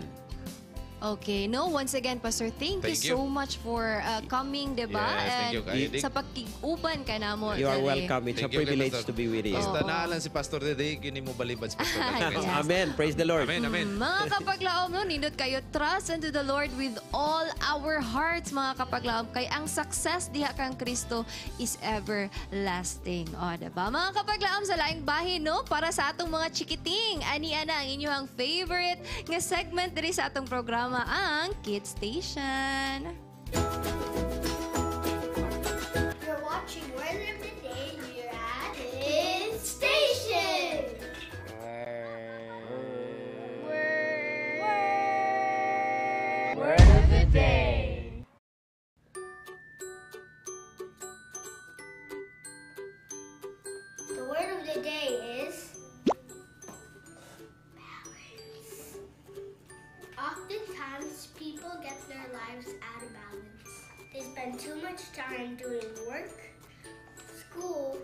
Okay, no, once again, Pastor, thank Thank you you. so much for coming, diba? Yes, thank you, And kayo, Dick. sa pagkiguban ka na mo. You are diri. welcome. It's Thank a you, kay privilege Pastor. to be with you. Basta naalan si Pastor Dede, gini mo balibad si Pastor Dede. Yes. Amen. Praise the Lord. Amen, amen. Mga kapaglaom, no, nindot kayo, trust unto the Lord with all our hearts, mga kapaglaom. Kay ang success diha kang Kristo is everlasting. O, diba? Mga kapaglaom, sa laing bahin, no, para sa atong mga chikiting, ani-ana ang inyong favorite nga segment diri sa atong programa, ang Kids Station. You're watching Word of the Day here at Kids Station. Word of the day. The word of the day is balance. Oftentimes, people get their lives out of balance. They spend too much time doing work, school,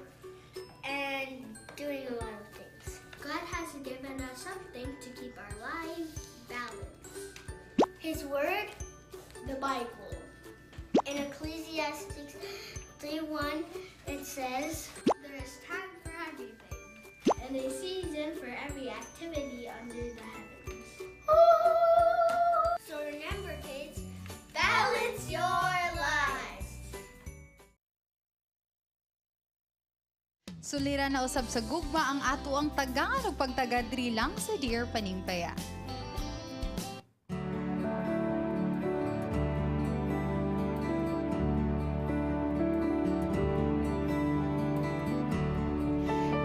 and doing a lot of things. God has given us something to keep our lives balanced. His word, the Bible. In Ecclesiastes 3:1, it says, "There is time for everything, and a season for every activity under the heavens." So remember, kids, balance your lives. Sulira na usab sa gugma ang ato ang tagangan ug pagtaga diri lang sa Dear Panimbaya.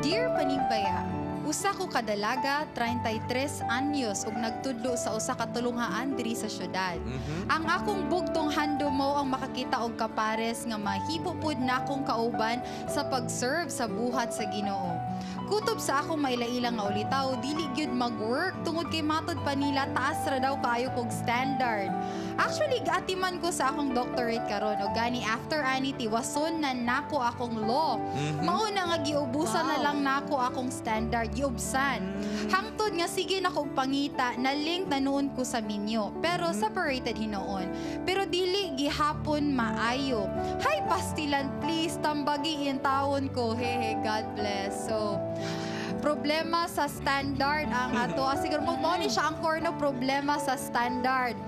Dear Panimbaya, usa ko kadalaga, 33 anyos ug nagtudlo sa usa ka tulunghaan diri sa syudad. Ang akong bugtong handom mo ang makakita og kapares nga mahibo pud nakong kauban sa pag-serve sa buhat sa Ginoo. Kutob sa akong maila-ila nga ulitaw, dili gyud mag-work tungod kay matod pa nila taas ra daw kaayo kog standard. Actually, gaatiman ko sa akong doctorate karon og gani after ani tiwason na nako akong law. Mao na nga giubusan na lang nako akong standard, giubsan. Hangtod nga sige na kog pangita na link na noon ko sa minyo, pero separated hinuon. Pero dili gihapon maayo. Hi pastilan, please tambagi intawon ko. Hehe, God bless. So problema sa standard ang ato. Siguro mo mao ni siya ang core no problema sa standard.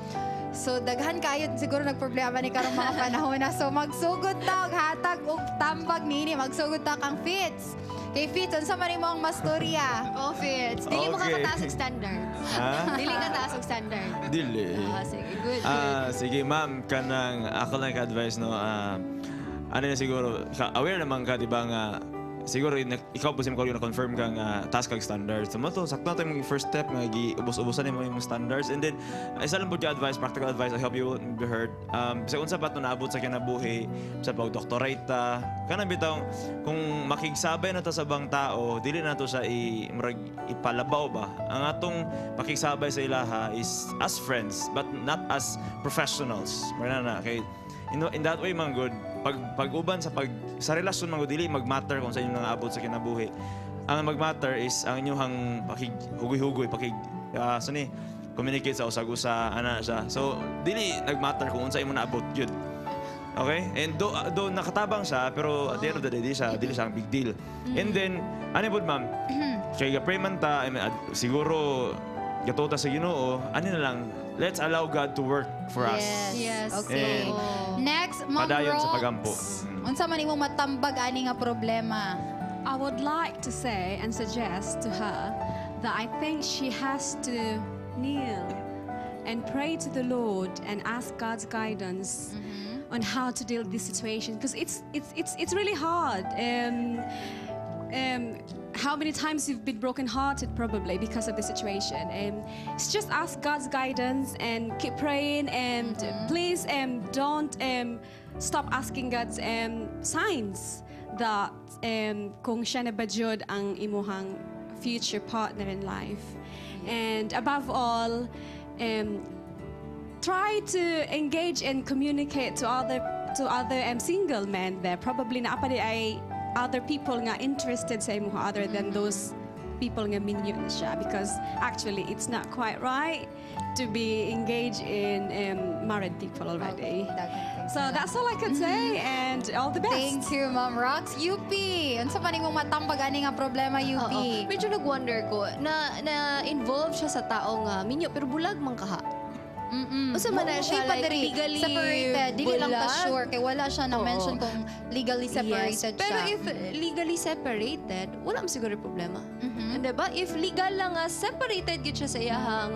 So daghan kayo siguro nagproblema ni karong mga panahon na. So magsugod ta og hatag og tambag niini, magsugod ta kang Fitz. Kay Fitz, unsa man imo ang mastorya? Oh, Fitz. Dili mo Okay. ka kataas og standard. Ha? Dili ka taas og standard. Dili. Sige, good, good. Sige, ma'am, kanang ako lang ka-advise, no, ano na siguro, aware naman ka, di ba nga, siguro ikaw po ko na confirm ka nga task kag standards. So mo to, sakto na to yung first step nga giubos-ubosan nimo yung standards. And then isa lang pud ka advice, practical advice, I hope you won't be hurt. Sa unsa pa to naabot sa kinabuhi, sa pag doctorate ta, kanang bitaw kung makigsabay na ta sa bang tao, dili na to sa i murag ipalabaw ba. Ang atong pakigsabay sa ilaha is as friends but not as professionals. Mura na kay in that way man good pag uban sa pag sa relasyon man gud dili magmatter kung sa inyong nangaabot sa kinabuhi. Ang magmatter is ang inyong pakig hugoy-hugoy pakig so ni communicate sa usag-usa ana siya. So dili nagmatter kung unsa imo naabot gyud. Okay? And do nakatabang siya, pero at the end of the day, dili siya ang big deal. And then, ano po, ma'am, kay ga-pray man ta, I mean, siguro, gatuo ta sa Ginoo, ano na lang, let's allow God to work for us. Yes. Okay. And Next, Ma'am padayon sa Rox. pagampo. Unsa man imong matambag ani nga problema? I would like to say and suggest to her that I think she has to kneel and pray to the Lord and ask God's guidance on how to deal with this situation, because it's really hard. How many times you've been brokenhearted, probably because of the situation. And it's just ask God's guidance and keep praying and please don't stop asking God's signs that kung siya na ba jud ang imuhang future partner in life. And above all, try to engage and communicate to other single men there. Probably naa pa diay other people nga interested sa imuha other than those people nga minyo na siya, because actually it's not quite right to be engaged in married people already. So that's all I could say, and all the best. Thank you, Ma'am Rox. UP, unsa man imong matambag ani nga problema, UP? Oo. Medyo nag-wonder ko na involved siya sa tao nga minyo pero bulag man kaha. Unsa man na Oo, siya, pa like, diri, legally separated. Dili lang ta bulag? Sure kay wala siya na mention kung legally separated Yes. Pero siya. if legally separated, wala man siguro problema. Diba? If legal lang nga separated gid siya sa iyahang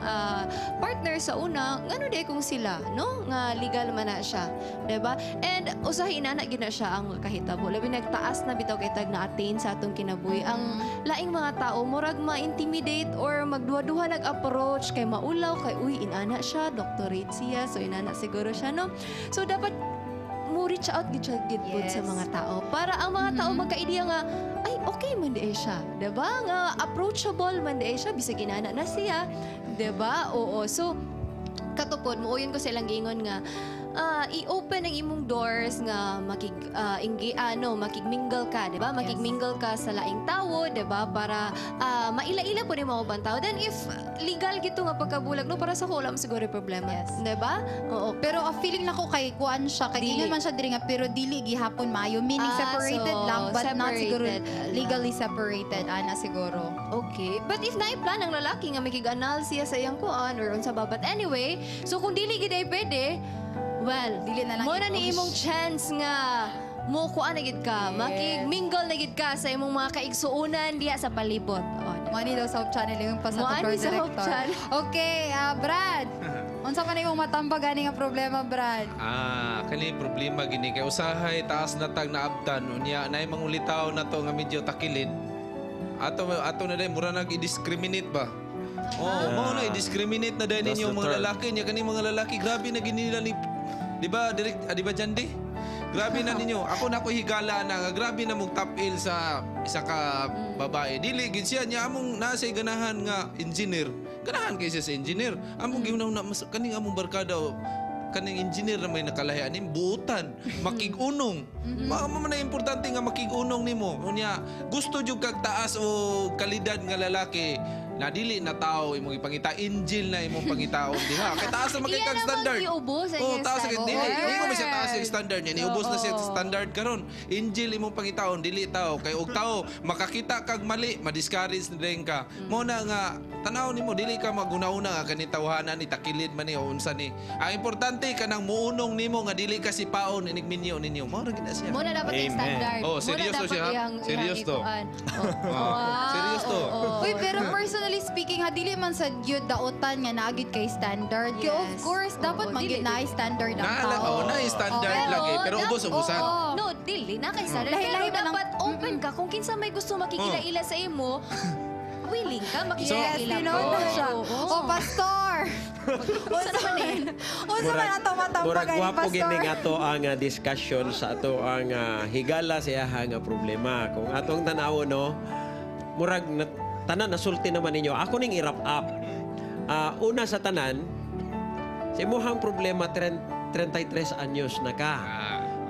partner sa una, ngano di kung sila, no? Nga legal man na siya, diba? And usahay inana gid na siya ang kahitabo. Labi nagtaas na bitaw kay tag na-attain sa atong kinabuhi. Ang laing mga tao murag ma-intimidate or magduha-duha nag-approach kay maulaw kay, "Uy, inana siya, doctorate siya, so inana siguro siya," no? So dapat mo reach out gid siya gid pud sa mga tao para ang mga tao magka-idea nga, "Ay, okay man di siya," diba, nga approachable man di siya bisag inana na siya, diba? Oo, so katupod muuyon ko sa ilang giingon nga i-open ang imong doors nga makig ano, makig-mingle ka, 'di ba? Makig-mingle ka sa laing tawo, 'di ba? Para maila-ila po ni mga ubang tao. Then if legal gito nga pagkabulag, no, para sa ko wala man siguro problema, 'di ba? Oo. Pero a feeling nako kay kuan siya, kay Dili. ingon man siya diri nga pero dili gihapon maayo, meaning separated so, lang but not siguro separated lang. Legally separated ana siguro. Okay. But if naiplan ang lalaki nga makig-annul siya sa iyang kuan or unsa ba. But anyway, so kung dili gid ay pwede, well, dili na lang mo na ni i-push. imong chance nga mo kuan na gid ka, makig-mingle na gid ka sa imong mga kaigsuonan diha sa palibot. Oh, Mo daw sa Hope Channel yung pa sa Mo-ani floor sa Hope director. Channel. Okay, Brad. Unsa man imong matambag ani nga problema, Brad? Kani problema gini kay usahay taas na tag naabtan, unya nay mangulitaw na to nga medyo takilid. Ato ato na dai mura nag i-discriminate ba? Oh, mao na i-discriminate na dai That's ninyo the mga term. Lalaki niya, kani mga lalaki, grabe na gini nila ni, di ba direct, di ba Jandi? Grabe na ninyo. Ako na ko higala na nga grabe na mong tapil sa isa ka babae. Dili gid siya niya among nasa ganahan nga engineer. Ganahan kay siya sa engineer. Among giunaw na mas kaning among barkada, oh, kaning engineer na may nakalahi ani buutan, makig-unong. Ma man na importante nga makig-unong nimo. Unya gusto jud kag taas o kalidad nga lalaki na dili na tao imong ipangita, angel na imong pangitaon diha kay taas na Iya kay kag naman standard. giubos ang Oh, iyang taas kay dili standard. dili ko ba siya taas ang standard niya, niubos na siya standard karon. Angel imong pangitaon, dili tao, kay og tao makakita kag mali, ma-discourage na din ka. Mo na nga tanaw nimo, dili ka maguna-una nga kani tawhana ni, takilid man ni o unsa ni. Ang importante kanang muunong nimo nga dili ka si paon inig minyo ninyo. Mao ra gid na siya. Mo na dapat yung standard. Oh, Mo na seryoso dapat siya, ha? iyang Seryoso to. ikuan. Oh, seryoso to. Uy, pero personally speaking, ha, dili man sa gyud dautan nga naa gyud kay standard. Kay of course, dapat man gyud naay standard ang Naa tao. oh, naay standard lagi, pero ubos-ubusan. Oo. No, dili na kay standard. Lahi-lahi Pero pa lang. dapat open ka kung kinsa may gusto makikila-ila sa imo, willing ka Yes, makikila-ila. tinuod na siya. Oh, pastor. Unsa man eh? Unsa man ato matambag Murag ani, gwapo pastor? gini nga to ang discussion sa ato ang higala sa iyaha nga problema. Kung atong tan-awon, no, murag na, tanan nasulti naman ninyo. Ako ning i-wrap up. Una sa tanan, sa imuhang problema, 33 anyos na ka.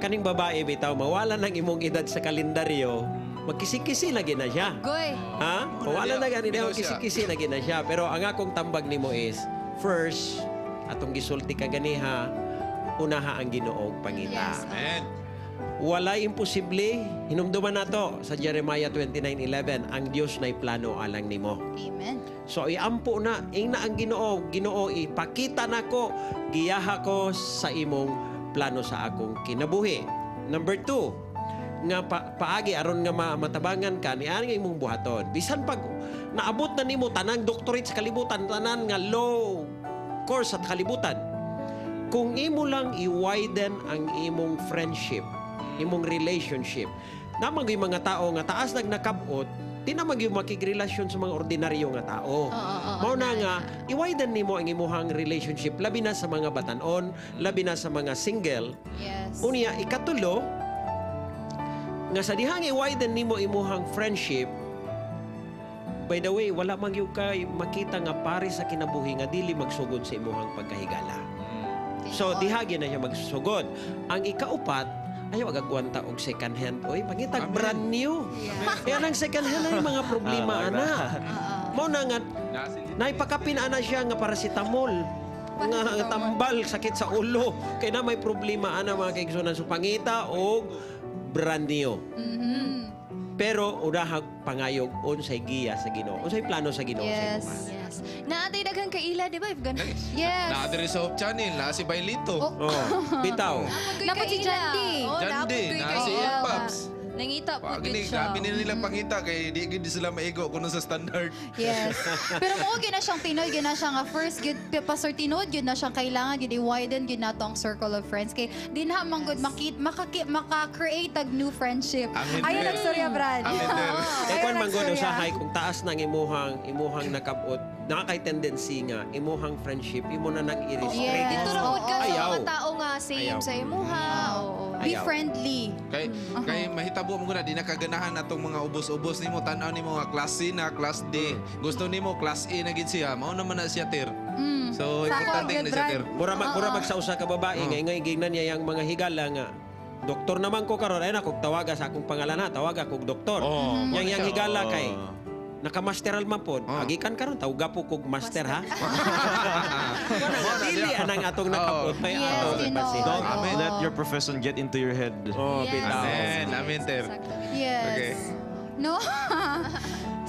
Kaning babae bitaw mawala ng imong edad sa kalendaryo, magkisi-kisi lagi na siya. Goy. Ha? Mawala na gani Bitaw na siya. kisi-kisi na gina siya. Pero ang akong tambag nimo is, first, atong gisulti ka ganiha, Unaha ang Ginoo og pangita. Yes. Amen. Walay imposible. Hinumduman nato sa Jeremiah 29:11, ang Dios nay plano alang nimo. Amen. So iampo na, ingna ang Ginoo, Ginoo ipakita nako, giyaha ko sa imong plano sa akong kinabuhi. Number 2, nga paagi aron nga matabangan ka ni nga imong buhaton. Bisan pag naabot na nimo tanang doctorate sa kalibutan, tanan nga law course sa kalibutan. Kung imo lang i-widen ang imong friendship, imong relationship, namang yung mga tao nga taas nag nakabot, di na magyud makigrelasyon sa mga ordinaryo nga tao. Mao na nga, i-widen nimo ang imuhang relationship, labi na sa mga batanon, labi na sa mga single. Yes. Unya, ikatulo, nga sa dihang i-widen nimo imuhang friendship, by the way, wala man gyud kay makita nga pare sa kinabuhi nga dili magsugod sa imuhang pagkahigala. So, diha gyud na siya magsugod. Ang ikaupat, ayaw agagwanta og second hand. Oy, pangitag brand new. Kaya nang second hand ay mga problema ana. Mao na nga naipakapin ana siya nga paracetamol nga tambal sakit sa ulo. Kay na may problema ana mga kaigsunan, so pangita og brand new. Pero unahag pangayog unsay giya sa Ginoo, unsay plano sa Ginoo sa Yes. imo. Yes. Naatay daghang kaila, di ba? If ganun. Yes. Naa diri sa Hope Channel, naa si Bailito. Oh, bitaw. Napod si Jandy. Oh, Jandy, naa si kaila. Paps. Nangita po Pag gid siya. grabe nila pangita kay di gid sila maigo kuno sa standard. Yes. Pero mo gyud na siyang Pinoy, gyud na siya nga first gyud Pastor, tinuod gyud na siyang kailangan gyud i-widen gyud nato ang circle of friends kay dinha man gud makit makaki maka-create ag new friendship. Amen. Ayon nagstorya, Brad. Kay kwan man gud nagstorya. usahay kung taas nang imuhang nakabot, naa kay tendency nga imuhang friendship imo na nang i-restrict. Dito ra pud ka sa Ayaw. mga tao nga same Ayaw. sa imuha. Oo. Be Ayaw. friendly. Kay kay mahitabo mo na di nakaganahan atong mga ubos-ubos nimo, tan-aw nimo nga class C na class D. Gusto nimo class A na gid siya, mao naman na siya ter. So importante na siya ter. Mura mag mura mag sa usa ka babae nga ingay gingnan niya yang mga higala nga doktor naman ko karon ay na kog tawaga sa akong pangalan ha, tawaga kog doktor. Oh, yang yang siya. higala kay nakamasteral man pod. Agikan karon tawga po kog master ha. Wala dili anang atong nakabot may atong basihan. Don't let your profession get into your head. Oh, bitaw. Amen, amen ter. Yes. Okay. No.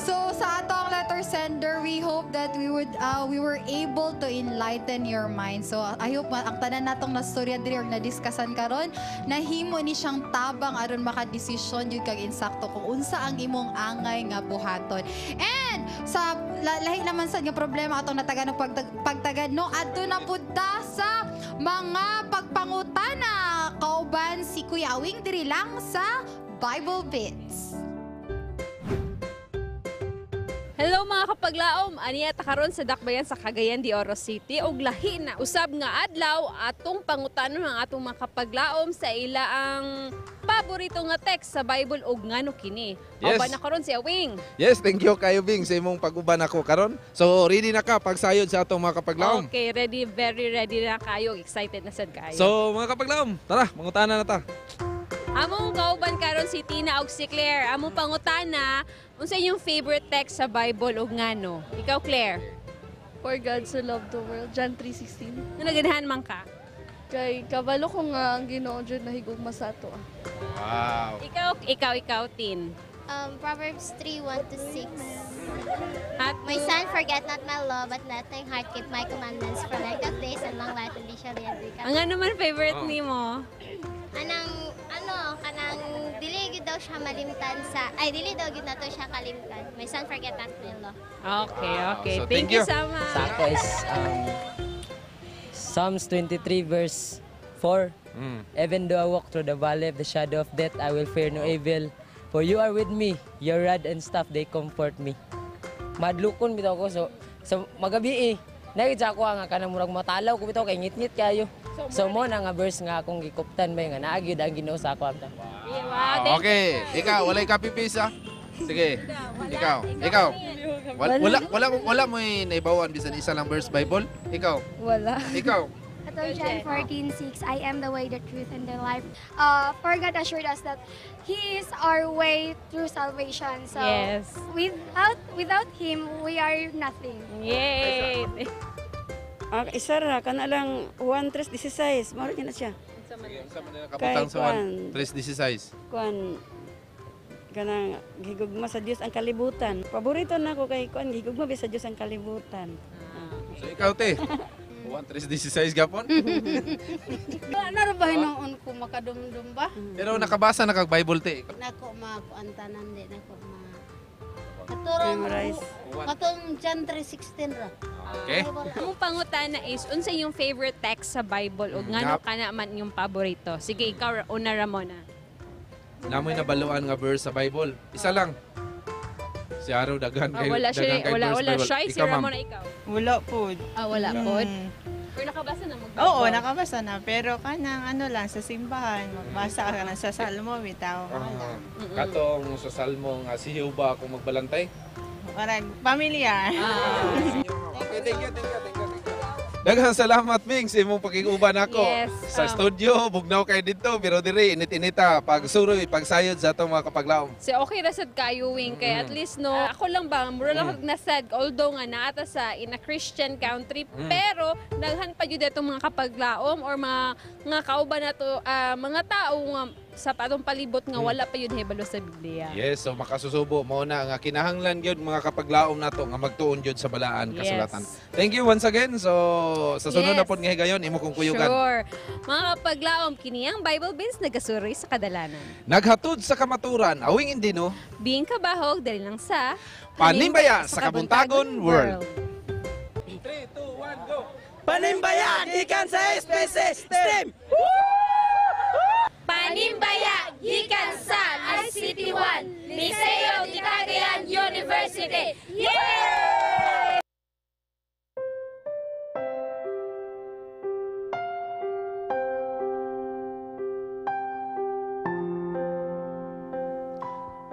So sa atong letter sender, we hope that we were able to enlighten your mind. So I hope ang tanan natong nastorya diri or nadiskusan karon nahimo ni siyang tabang aron makadesisyon jud kag insakto kung unsa ang imong angay nga buhaton. And sa lahi naman sad nga problema atong natagan og pagtagad no, adto na pud ta sa mga pagpangutana kauban si Kuya Awing diri lang sa Bible Bits. Hello mga kapaglaom, aniya ta karon sa Dakbayan sa Cagayan de Oro City og lahi na usab nga adlaw atong pangutanon ang atong mga kapaglaom sa ila ang paborito nga text sa Bible og ngano kini. Yes. Kauban na karon si Awing. Yes, thank you kayo Bing sa imong pag-uban ako karon. So ready na ka pagsayod sa atong mga kapaglaom. Okay, ready, very ready na kayo. Excited na sad kayo. So mga kapaglaom, tara, mangutana na ta. Among kauban karon si Tina og si Claire. Among pangutana, unsa inyong favorite text sa Bible og ngano? Ikaw, Claire. For God so loved the world, John 3:16. Nga naganahan man ka? Kay kabalo ko nga ang Ginoo jud nahigugma sa ato. Wow. Ikaw, Tin. Proverbs 3:1-6. My son, forget not my law, but let thine heart keep my commandments, for length of days and long life and thee shall be every. Ang ano man favorite Oh. nimo? Anang, ano, kanang, dili gyud daw siya malimtan sa, ay, dili daw gyud nato siya kalimtan. My son, forget not my law. Okay, okay. So, thank thank you you. so much. Sa ako is Psalms 23 verse 4. Even though I walk through the valley of the shadow of death, I will fear no evil. For you are with me, your rod and staff, they comfort me. Madlukon bitaw ko. So magabi eh. Nakita sa ako nga kanang murag matalaw ko bitaw kay ngit-ngit kayo. So mo na nga verse nga akong gikuptan bay nga naa gyud ang Ginoo sa ako. Wow, Okay, ikaw walay copy paste ah. Sige. Ikaw. Wala mo naibawan bisan isa lang verse Bible. Ikaw. Wala. Ikaw. Ato John 14:6, I am the way, the truth, and the life. For God assured us that He is our way through salvation. So Yes. without Him, we are nothing. Yay! Ah, isa ra kana lang Juan 3:16, mao na siya. Sige, unsa man na kabutang sa Kay 3:16? Kuan kanang gihigugma sa Dios ang kalibutan. Paborito na ko kay kuan gihigugma ba sa Dios ang kalibutan. So ikaw te, Juan 3:16 gapon? Wala na ra ba hinuon ko makadumdum ba? Pero nakabasa na kag Bible te. Nako makuan tanan di nako ma. Katurang Memorize. Katong John 3:16 ra. Okay. Among pangutana is unsa yung favorite text sa Bible ug ngano Yap. kana man yung paborito? Sige, ikaw una Ramona. Namoy nabaluan nga verse sa Bible. Isa lang. Si Araw daghan Ah, kay wala siya, daghan kay wala verse wala Bible. shy si Ikaw, ma'am. Ramona ikaw. Wala po. Ah, wala pod. Mm. Pero nakabasa na mag Oo, nakabasa na. Pero kanang ano lang, sa simbahan, magbasa ka na sa Salmo, bitaw. Ah, katong sa Salmo nga si Jehovah ako magbalantay. Parang pamilyar. Okay, thank you, thank you, thank you. Thank you. Daghang salamat Ming sa imong pakig-uban ako. Yes, Sa studio, bugnaw kay didto pero diri init-inita pagsuroy, pagsayod sa atong mga kapaglaom. So okay ra sad kayo wing kay at least no ako lang ba mura lang kag nasad although nga naata sa in a Christian country pero daghan pa jud atong mga kapaglaom or mga nga kauban nato mga tao nga sa atong palibot nga wala pa yun hibalo sa Biblia. Yes, so makasusubo mao na nga kinahanglan gyud mga kapaglaom nato nga magtuon gyud sa balaan Yes. kasulatan. Thank you once again. So sa sunod Yes. na pod nga higayon imo kong kuyugan. Sure. Mga kapaglaom, kini ang Bible Beans nagasuroy sa kadalanan. Naghatod sa kamaturan, awing hindi no. Being kabahog dali lang sa Panimbaya sa Kabuntagon World. 3, 2, 1, go! Panimbaya! Gikan sa SPC Stream! Panimbaya, gikan sa ICT1, Liceo de Cagayan University. Yeah!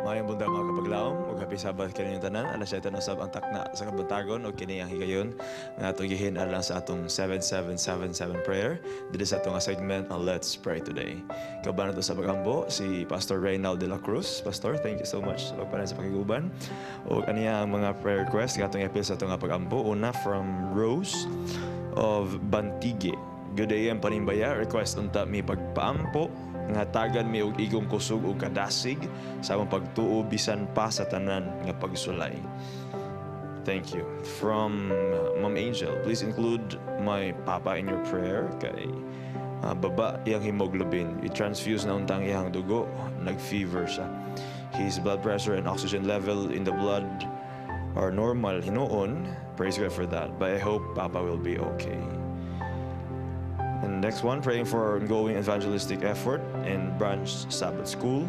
Maayong buntag mga kapaglaom ug happy Sabbath kaninyong tanan. Alas 7 na sab ang takna sa kabuntagon ug kini ang higayon nga atong gihin alang sa atong 7777 prayer diri sa atong nga segment ang Let's Pray Today. Kauban nato sa pagambo si Pastor Reynald de la Cruz. Pastor, thank you so much sa pagpanan sa pakiguban. Ug aniya ang mga prayer request nga atong iapil sa atong nga pagambo. Una from Rose of Bantigue. Good AM Panimbaya, request unta mi pagpaampo nga tagan mi og igong kusog ug kadasig sa among pagtuo bisan pa sa tanan nga pagsulay. Thank you. From Ma'am Angel, please include my papa in your prayer kay baba iyang hemoglobin. I-transfuse na untang iyang dugo, nag-fever siya. His blood pressure and oxygen level in the blood are normal hinuon. Praise God for that. But I hope papa will be okay. And next one, praying for our ongoing evangelistic effort in Branch Sabbath School.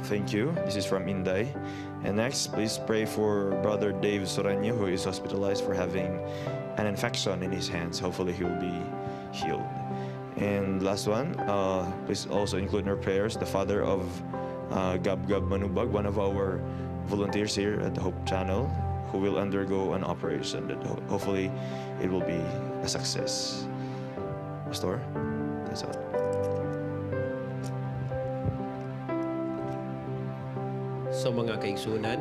Thank you. This is from Inday. And next, please pray for Brother Dave Soreño, who is hospitalized for having an infection in his hands. Hopefully, he will be healed. And last one, please also include in our prayers the father of Gab Gab Manubag, one of our volunteers here at the Hope Channel, who will undergo an operation that hopefully it will be a success. Pastor, that's all. So mga kaigsunan,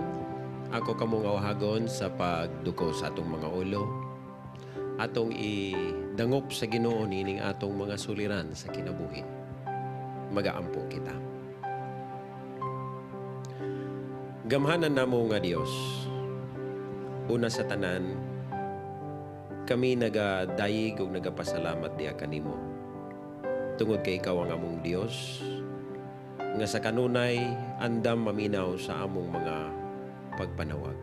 ako kamong awhagon sa pagduko sa atong mga ulo. Atong idangop sa Ginoo niining atong mga suliran sa kinabuhi. Magaampo kita. Gamhanan namo nga Dios. Una sa tanan, kami nagadayig ug nagapasalamat diha kanimo. Tungod kay ikaw ang among Dios, nga sa kanunay andam maminaw sa among mga pagpanawag.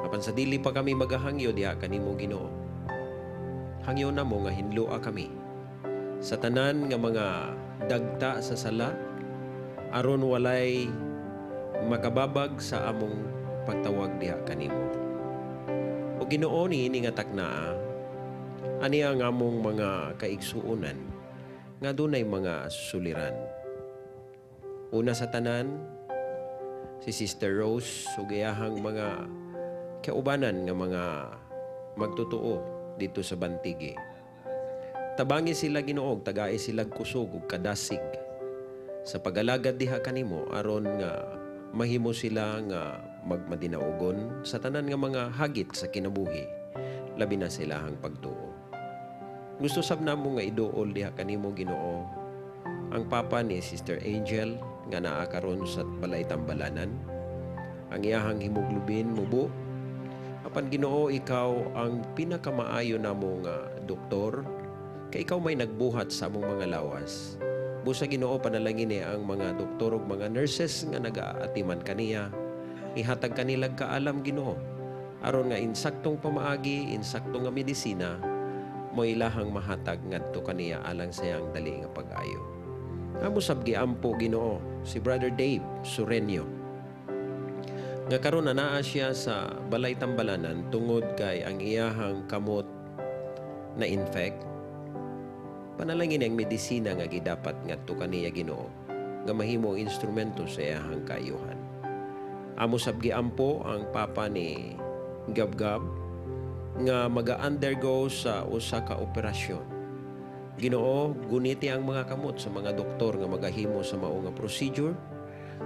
Apan sa dili pa kami magahangyo diha kanimo Ginoo. Hangyo namo nga hinloa kami sa tanan nga mga dagta sa sala aron walay makababag sa among pagtawag diha kanimo. O Ginoo niini nga taknaa, ani ang among mga kaigsuonan nga dunay mga suliran. Una sa tanan, si Sister Rose ug iyahang mga kaubanan nga mga magtotoo dito sa Bantigue. Tabangi sila Ginoo, tagai sila kusog ug kadasig sa pagalagad diha kanimo aron nga mahimo sila nga magmadinaugon sa tanan nga mga hagit sa kinabuhi, labi na sa ilahang pagtuo. Gusto sab namo nga iduol diha kanimo, Ginoo, ang papa ni Sister Angel nga naa karon sa balay tambalanan. Ang iyahang hemoglobin mubo. Apan Ginoo, ikaw ang pinakamaayo namo nga doktor, kay ikaw may nagbuhat sa among mga lawas. Busa Ginoo, panalangin ni ang mga doktor ug mga nurses nga nagaatiman kaniya. Ihatag kanilag kaalam, Ginoo, aron nga insaktong pamaagi, insakto nga medisina mo ilahang mahatag ngadto kaniya alang sa iyang dali nga pag-ayo. Amo sab giampo, Ginoo, si Brother Dave Surenio nga karon naa siya sa balay tambalanan tungod kay ang iyahang kamot na infect. Panalangin ang medisina nga gidapat ngadto kaniya, Ginoo, nga mahimo ang instrumento sa iyahang kaayuhan. Amo sab giampo ang papa ni Gabgab nga maga-undergo sa usa ka operasyon. Ginoo, guniti ang mga kamot sa mga doktor nga magahimo sa mao nga procedure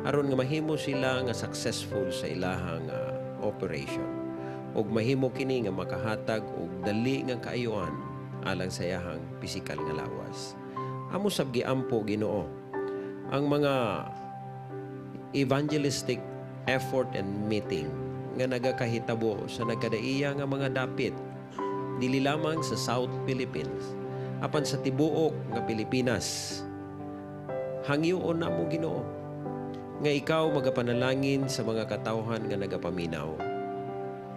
aron nga mahimo sila nga successful sa ilahang operation ug mahimo kini nga makahatag og dali nga kaayuhan alang sa iyahang pisikal nga lawas. Amo sab giampo, Ginoo, ang mga evangelistic effort and meeting nga nagakahitabo sa nagkadaiya nga mga dapit, dili lamang sa South Philippines apan sa tibuok nga Pilipinas. Hangyoon namo, Ginoo, nga ikaw magapanalangin sa mga katawhan nga nagapaminaw,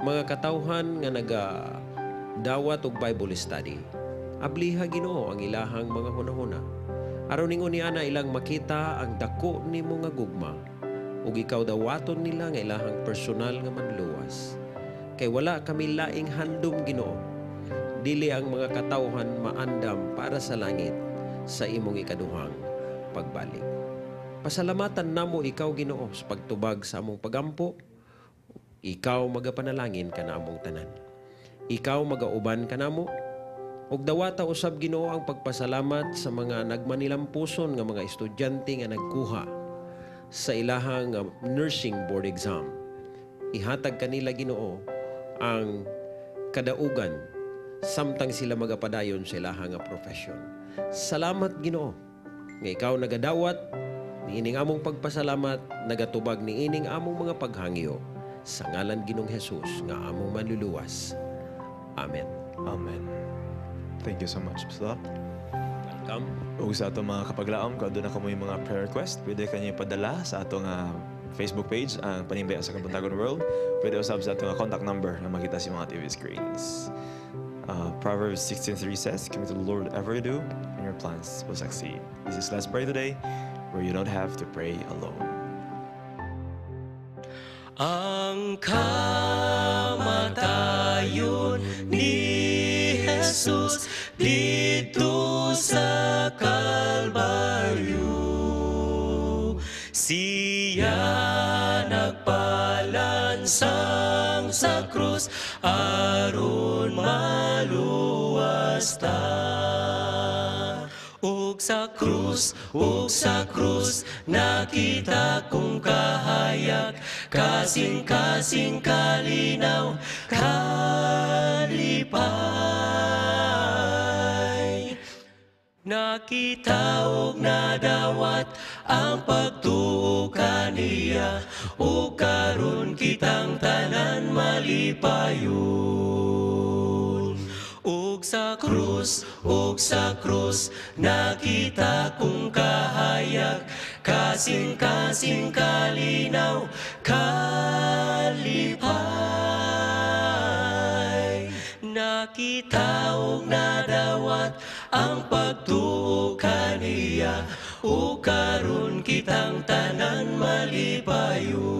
mga katawhan nga nagadawat og Bible study. Abliha, Ginoo, ang ilahang mga hunahuna aron ningon niana ilang makita ang dako nimo nga gugma ug ikaw dawaton nila nga ilahang personal nga manluwas. Kay wala kami laing handom, Ginoo, dili ang mga katawhan maandam para sa langit sa imong ikaduhang pagbalik. Pasalamatan namo ikaw, Ginoo, sa pagtubag sa among pagampo. Ikaw magapanalangin kanamong tanan. Ikaw magauban kanamo. Ug dawata usab, Ginoo, ang pagpasalamat sa mga nagmanilampuson nga mga estudyante nga nagkuha sa ilahang nursing board exam. Ihatag kanila, Ginoo, ang kadaugan samtang sila magapadayon sa ilahang nga profession. Salamat, Ginoo, nga ikaw nagadawat niining among pagpasalamat, nagatubag niining among mga paghangyo sa ngalan Ginoong Jesus nga among manluluwas. Amen. Amen. Thank you so much, Pastor. Welcome. Ug sa atong mga kapaglaom, kung doon na kamo mga prayer request, pwede kanyo ipadala sa atong Facebook page, ang Panimbaya sa Kabuntagon World. Pwede usab sa atong contact number na makita sa mga TV screens. Proverbs 16:3 says, "Commit to the Lord whatever you do, and your plans will succeed." This is Let's Pray Today, where you don't have to pray alone. Ang kamatayon ni Jesus didto sa Kalbaryo. Siya nagpalansang sa krus aron maluwas ta. Ug sa krus, nakita kong kahayag, kasing-kasing kalinaw, kalipay. Nakita og nadawat ang pagtuo kaniya, ug karon kitang tanan malipayon. Ug sa krus, nakita kong kahayag, kasing-kasing kalinaw, kalipay. Nakita og nadawat ang pagtuo kaniya, ug karon kitang tanan malipayon.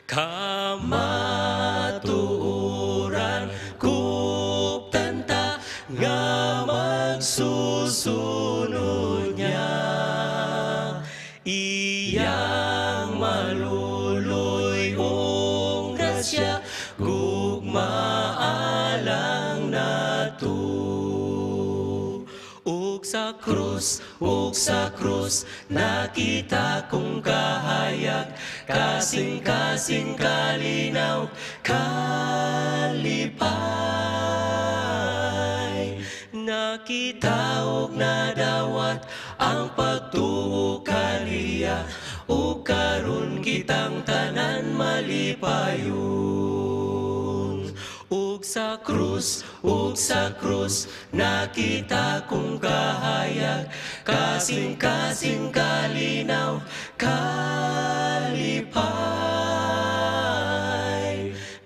Kamatuoran kuptan ta nga magsusunod niya. Iyang maluluy-ong grasya, gugma alang nato. Ug sa krus, nakita kong kahayag, kasing-kasing kalinaw, kalipay. Nakita og nadawat ang pagtuo kaniya, ug karon kitang tanan malipayon. Ug sa krus, nakita kong kahayag, kasing-kasing kalinaw, kalipay.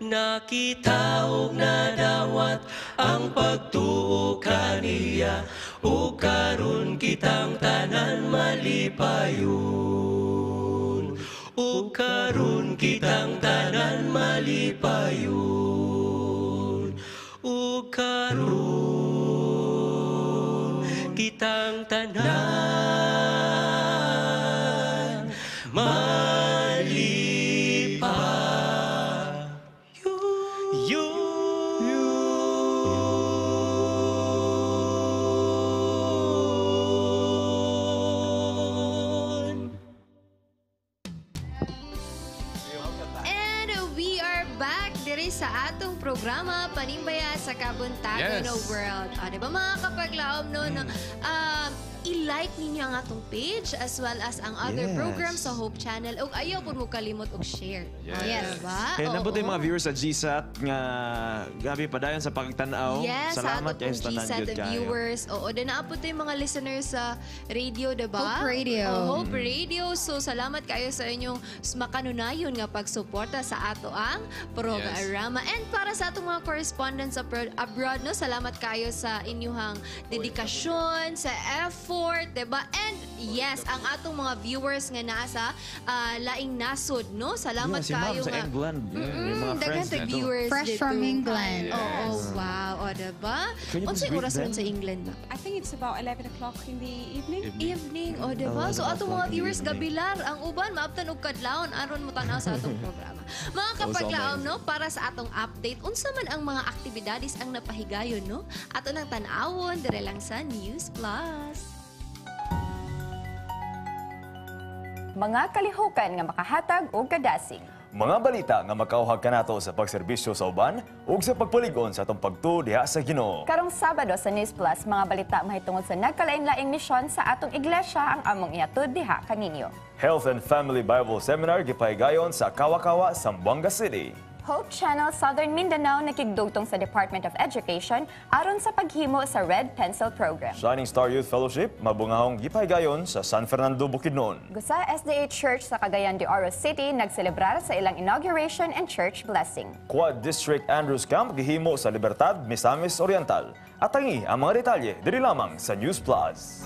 Nakita og nadawat ang pagtuo kaniya, ug karon kitang tanan malipayon. Ug karon kitang tanan malipayon. Ug karon kitang tanan malipayon. And we are back diri sa atong programa Panimbaya sa Kabuntagon Yes. World. O, di ba mga kapaglaom no, no? I-like ninyo ang atong page as well as ang other programs sa Hope Channel. Ug ayaw pud mo kalimot og share. Yes. Diba? Kaya Oo. nabot yung mga viewers sa GSAT nga grabe padayon sa pagtan-aw. Yes, Salamat sa kayo atong sa tanan GSAT gyud kayo. viewers. Oo, din naapot yung mga listeners sa radio, diba? Hope Radio. Oh, Hope Radio. So, salamat kayo sa inyong makanunayon nga pagsuporta sa ato ang programa. And para sa atong mga correspondents abroad, no, salamat kayo sa inyong dedikasyon, sa effort, diba? And yes, ang atong mga viewers nga naa sa laing nasod, no? Salamat Yeah, si Ma'am kayo sa nga. England. Yeah, yung mga Daghan friends tag dito. viewers Fresh dito. from England. Oo, wow. O, diba? Can you please Unsay greet oras ron them? sa England ba? I think it's about 11 o'clock in the evening. Evening, o diba? So atong mga 11 o'clock in the viewers evening. gabilar ang uban maabtan og kadlawon aron mo tan-aw sa atong programa. Mga kapaglaom no, para sa atong update unsa man ang mga aktibidades ang napahigayon no? Ato nang tan-awon dire lang sa News Plus. Mga kalihukan nga makahatag og kadasig. Mga balita nga makauhag kanato sa pagserbisyo sa uban ug sa pagpulig-on sa atong pagtuo diha sa Ginoo. Karong Sabado sa News Plus, mga balita mahitungod sa nagkalain-laing misyon sa atong iglesia ang among ihatod diha kaninyo. Health and Family Bible Seminar gipahigayon sa Kawakawa, Zamboanga City. Hope Channel Southern Mindanao nakigdugtong sa Department of Education aron sa paghimo sa Red Pencil Program. Shining Star Youth Fellowship mabungahong gipahigayon sa San Fernando, Bukidnon. Gusa SDA Church sa Cagayan de Oro City nagselebrar sa ilang inauguration and church blessing. Quad District Andrews Camp gihimo sa Libertad, Misamis Oriental. Atangi ang mga detalye diri lamang sa News Plus.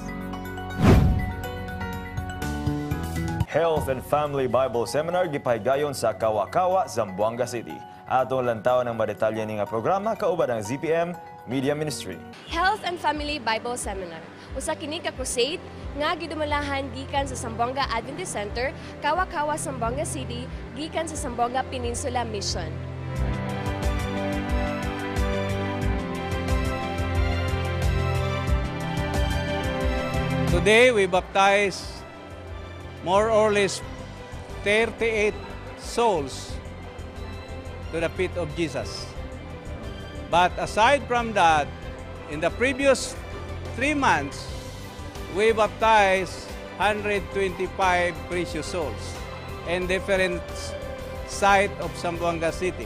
Health and Family Bible Seminar gipahigayon sa Kawakawa, Zamboanga City. Atong lantawan ang madetalye ni nga programa kauban ang ZPM Media Ministry. Health and Family Bible Seminar. Usa kini ka crusade nga gidumalahan gikan sa Zamboanga Adventist Center, Kawakawa, Zamboanga City, gikan sa Zamboanga Peninsula Mission. Today we baptize more or less 38 souls to the feet of Jesus. But aside from that, in the previous 3 months, we baptized 125 precious souls in different sites of Zamboanga City.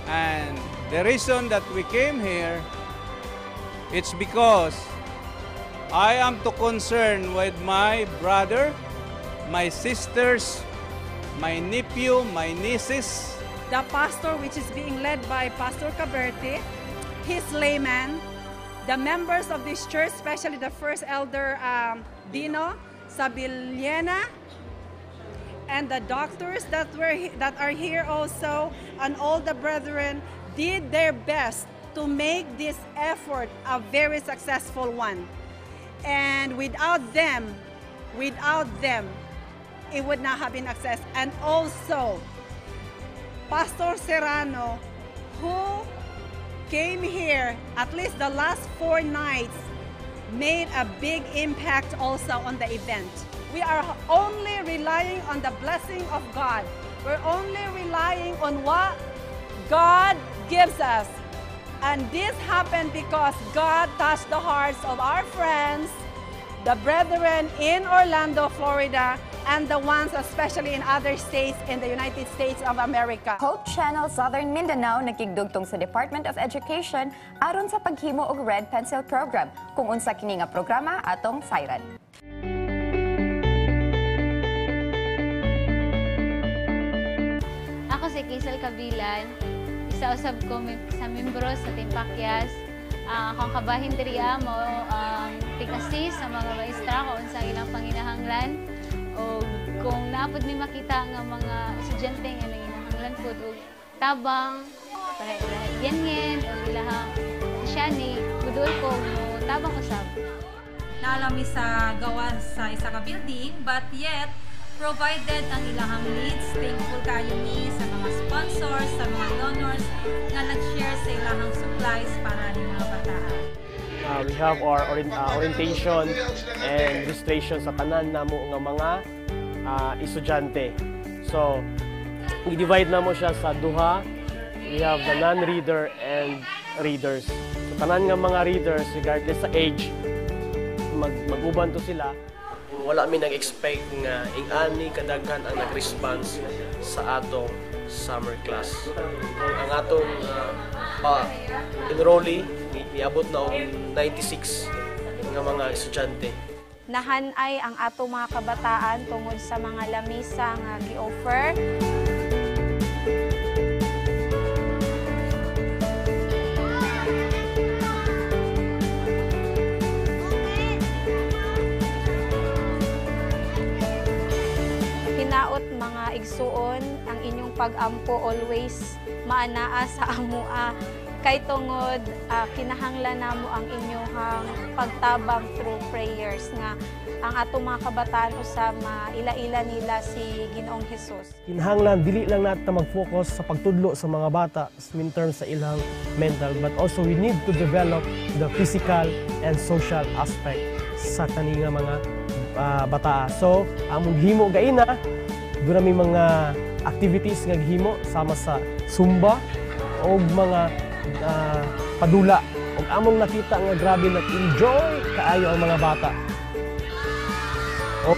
And the reason that we came here, it's because I am too concerned with my brother, my sisters, my nephew, my nieces. The pastor, which is being led by Pastor Caberti, his layman, the members of this church, especially the first elder Dino Sabiliena, and the doctors that are here also, and all the brethren did their best to make this effort a very successful one. And without them, it would not have been accessed. And also, Pastor Serrano, who came here at least the last 4 nights, made a big impact also on the event. We are only relying on the blessing of God. We're only relying on what God gives us. And this happened because God touched the hearts of our friends, the brethren in Orlando, Florida, and the ones especially in other states in the United States of America. Hope Channel Southern Mindanao nakigdugtong sa Department of Education aron sa paghimo og Red Pencil Program. Kung unsa kini nga programa atong sayran. Ako si Kisel Kabilan, isa usab ko sa membro sa Team Pakyas. Ang akong kabahin diri mo ang tig-assist sa mga maestra kung unsa ilang panginahanglan o kung naapod mi makita nga mga estudyante nga nanginahanglan pud og tabang para ilaha yen o ilahang siyani, mudul ko mo tabang usab. Naalami sa gawa sa isa ka building, but yet provided ang ilahang needs. Thankful kayo mi sa mga sponsors, sa mga donors na nag-share sa ilahang supplies para ni mga bataan. We have our orientation and registration sa tanan namo nga mga estudyante. So, i-divide namo siya sa duha. We have the non-reader and readers. So, tanan nga mga readers, regardless sa age, mag-uban to sila. Wala mi nag-expect nga ing-ani kadaghan ang nag-response sa atong summer class. Ang atong enrollee niabot na og 96 nga mga estudyante. Nahanay ang atong mga kabataan tungod sa mga lamisa nga gi-offer. Hinaot mga igsuon ang inyong pag-ampo always maanaa sa amua kay tungod kinahanglan namo ang inyong pagtabang through prayers nga ang atong mga kabataan usab maila-ila nila si Ginoong Hesus. Kinahanglan dili lang nato mag-focus sa pagtudlo sa mga bata in terms sa ilang mental, but also we need to develop the physical and social aspect sa kani nga mga bata. So, among himo gaina, doon nami mga activities nga gihimo sama sa Zumba o mga padula. Og among nakita nga grabe nag-enjoy kaayo ang mga bata. O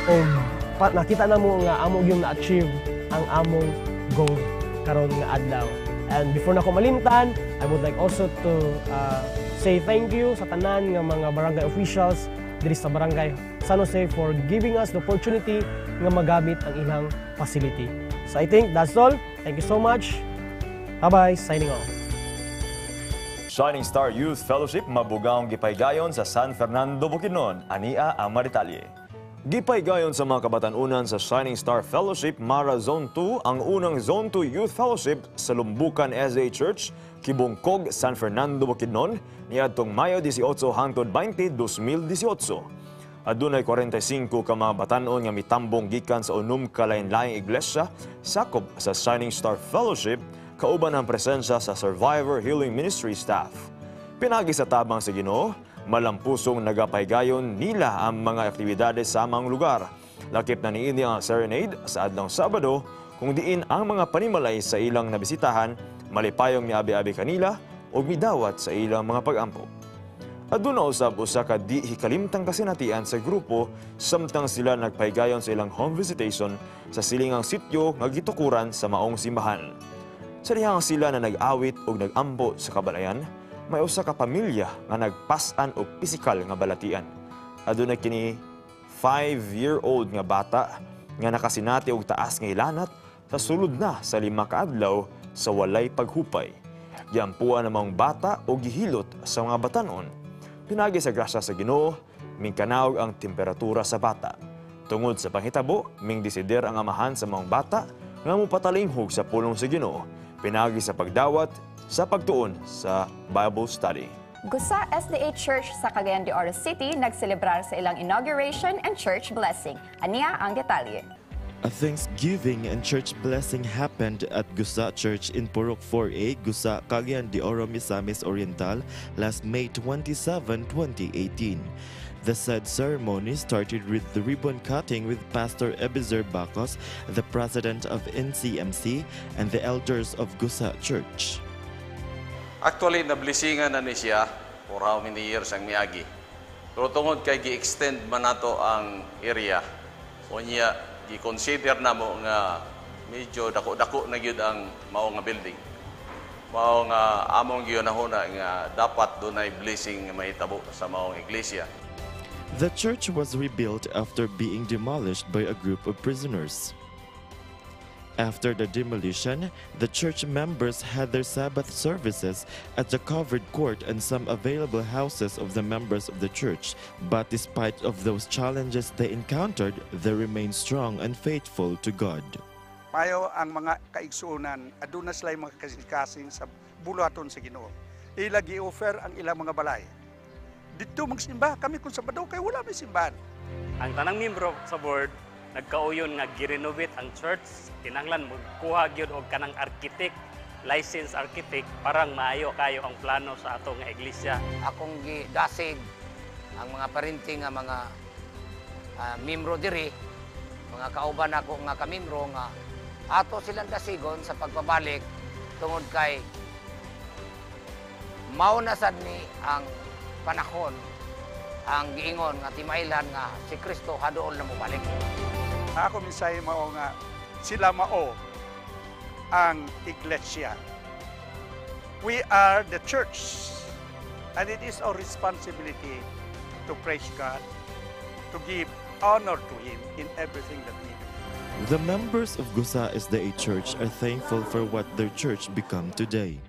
nakita namo nga among yung na-achieve ang among goal karon nga adlaw. And before nako malimtan, I would like also to say thank you sa tanan nga mga barangay officials diri sa Barangay San Jose for giving us the opportunity nga magamit ang ilang facility. So I think that's all. Thank you so much. Bye-bye. Signing off. Shining Star Youth Fellowship mabugawong gipaygayon sa San Fernando, Bukidnon. Ania ang maritalye. Gipaygayon sa mga kabatan-unan sa Shining Star Fellowship Mara Zone 2 ang unang Zone 2 Youth Fellowship sa Lumbukan SA Church, Kibungkog, San Fernando, Bukidnon niadtong Mayo 18 hangtod 20, 2018. Adunay 45 ka mga batan-on nga mitambong gikan sa unom ka lain-laing iglesia sakop sa Shining Star Fellowship kauban ang presensya sa Survivor Healing Ministry staff. Pinagi sa tabang sa Ginoo, malampusong nagapaygayon nila ang mga aktibidades sa amang lugar. Lakip na niini ang serenade sa adlong Sabado kung diin ang mga panimalay sa ilang nabisitahan, malipayong miabi-abi kanila o midawat sa ilang mga pag-ampo. Aduna usab usa ka di hikalimtang kasinatian sa grupo samtang sila nagpaygayon sa ilang home visitation sa silingang sityo nga gitukuran sa maong simbahan. Sa dihang sila na nag-awit og nag-ampo sa kabalayan, may usa ka pamilya nga nagpas-an og pisikal nga balatian. Aduna kini 5-year-old nga bata nga nakasinati og taas nga hilanat sa sulod na sa 5 ka adlaw sa walay paghupay. Giampuan ang maong bata og gihilot sa mga batanon. Pinagi sa grasya sa Ginoo, mingkanaog ang temperatura sa bata. Tungod sa panghitabo, mingdesider ang amahan sa maong bata nga mopatalinghog sa pulong sa Ginoo. Pinagi sa pagdawat sa pagtuon sa Bible study. Gusa SDA Church sa Cagayan de Oro City nagselebrar sa ilang inauguration and church blessing. Ania ang detalye. A Thanksgiving and church blessing happened at Gusa Church in Purok 4A, Gusa, Cagayan de Oro, Misamis Oriental last May 27, 2018. The said ceremony started with the ribbon cutting with Pastor Ebezer Bacos, the president of NCMC, and the elders of Gusa Church. Actually, nablesingan na ni siya for how many years ang miagi. Pero tungod kay gi-extend man nato ang area, unya gi-consider namo nga medyo dako-dako na gyud ang mao nga building. Mao nga among gihunahuna nga dapat dunay blessing nga mahitabo sa maong iglesia. The church was rebuilt after being demolished by a group of prisoners. After the demolition, the church members had their Sabbath services at the covered court and some available houses of the members of the church. But despite of those challenges they encountered, they remained strong and faithful to God. Mayo ang mga kaigsuonan, aduna sila mga kasing sa buluhaton sa Ginoo. Ila gi-offer ang ilang mga balay. Dito magsimba kami kung Sabado kay wala may simbahan. Ang tanang membro sa board nagkauyon nga girenovate ang church, kinahanglan magkuha gyud og kanang architect, licensed architect parang maayo kayo ang plano sa ato nga iglesia. Akong gidasig ang mga parinti nga mga membro diri, mga kauban ako nga kamembro nga ato silang dasigon sa pagpabalik tungod kay mao na sad ni ang panahon ang giingon nga timailan nga si Kristo hadool na mobalik. Ako mensahe mao nga sila mao ang iglesia. We are the church and it is our responsibility to praise God, to give honor to Him in everything that we do. The members of Gusa SDA Church are thankful for what their church become today.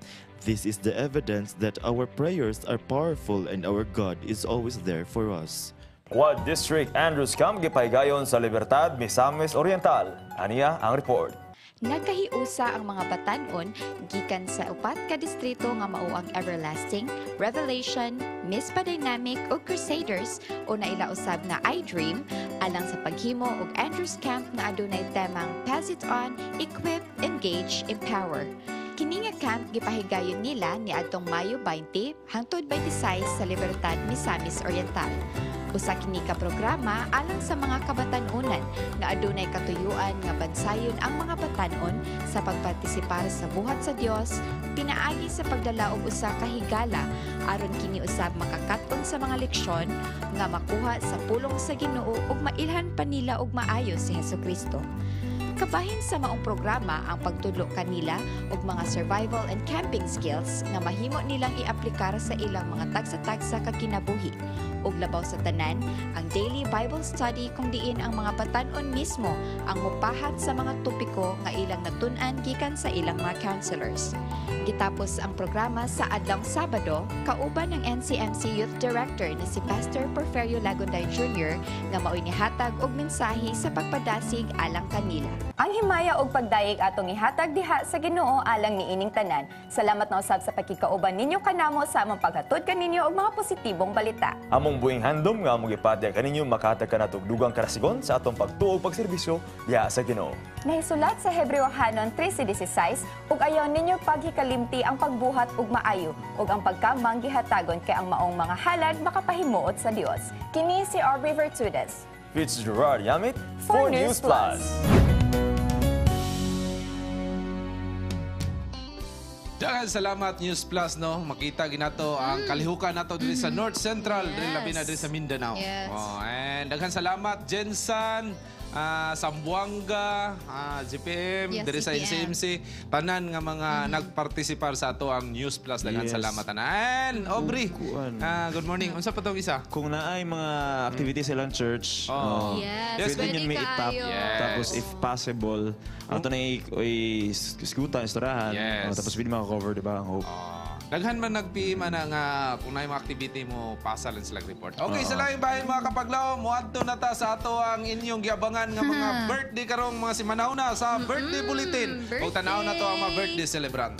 This is the evidence that our prayers are powerful and our God is always there for us. Quad District Andrews Camp gipahigayon sa Libertad, Misamis Oriental. Aniya ang report. Nagkahiusa ang mga batan-on gikan sa upat ka distrito nga mao ang Everlasting, Revelation, Mispa Dynamic ug Crusaders o naila usab nga I Dream alang sa paghimo og Andrews Camp nga adunay temang Pass It On, Equip, Engage, Empower. Kini nga camp gipahigayon nila niadtong Mayo 20 hangtod 26 sa Libertad, Misamis Oriental. Usa kini ka programa alang sa mga kabatan-onan nga adunay katuyuan nga bansayon ang mga batan-on sa pagpartisipar sa buhat sa Dios pinaagi sa pagdala og usa ka higala aron kini usab makakat-on sa mga leksyon nga makuha sa pulong sa Ginoo ug mailhan pa nila og maayo si Hesukristo. Kabahin sa maong programa ang pagtudlo kanila og mga survival and camping skills nga mahimo nilang iaplikar sa ilang mga tagsa-tagsa ka kinabuhi. Ug labaw sa tanan, ang daily Bible study kung diin ang mga batan-on mismo ang mupahat sa mga topiko nga ilang natun-an gikan sa ilang mga counselors. Gitapos ang programa sa adlawng Sabado, kauban ng NCMC Youth Director na si Pastor Porferio Lagunday Jr. nga maoy nihatag og mensahe sa pagpadasig alang kanila. Ang himaya og pagdayeg atong ihatag diha sa Ginoo alang niining tanan. Salamat na usab sa pakikauban ninyo kanamo sa among paghatod kaninyo og mga positibong balita. Among buhing handom nga among gipadya kaninyo makahatag kanato og dugang karasigon sa atong pagtuo ug pagserbisyo diha sa Ginoo. Nahisulat sa Hebreohanon 13:16 ug ayaw ninyo paghikalimti ang pagbuhat og maayo ug ang pagkamang gihatagon kay ang maong mga halad makapahimuot sa Dios. Kini si Aubrey Vertudes. Fitzgerald Yamit for News Plus. Daghang salamat News Plus, no. Makita ginato ang kalihukan nato diri sa North Central, diri labi na diri sa Mindanao. Yes. Oh, and daghan salamat Jensan, Sambuanga, GPM, Yes, diri sa GPM. NCMC, tanan nga mga nagpartisipar sa ato ang News Plus. Daghan Yes. salamat tanan. And Aubrey, good morning. Unsa pa tong isa? Kung naay mga activities sa ilang church, Oh. Yes, pwede pwede yun may itap. kaayo. Yes. Tapos if possible, ato na i-skuta, istoryahan. Yes. Oh, tapos pwede makakover, di ba, ang hope. Daghan man nag-PM ana nga kung naay mga activity mo pasa lang sila report. Okay, Oo. sa laing bahin mga kapaglaom, moadto na ta sa ato ang inyong giabangan nga mga birthday karong mga simanaw na sa birthday bulletin. Birthday. Og tanaw na to ang mga birthday celebrant.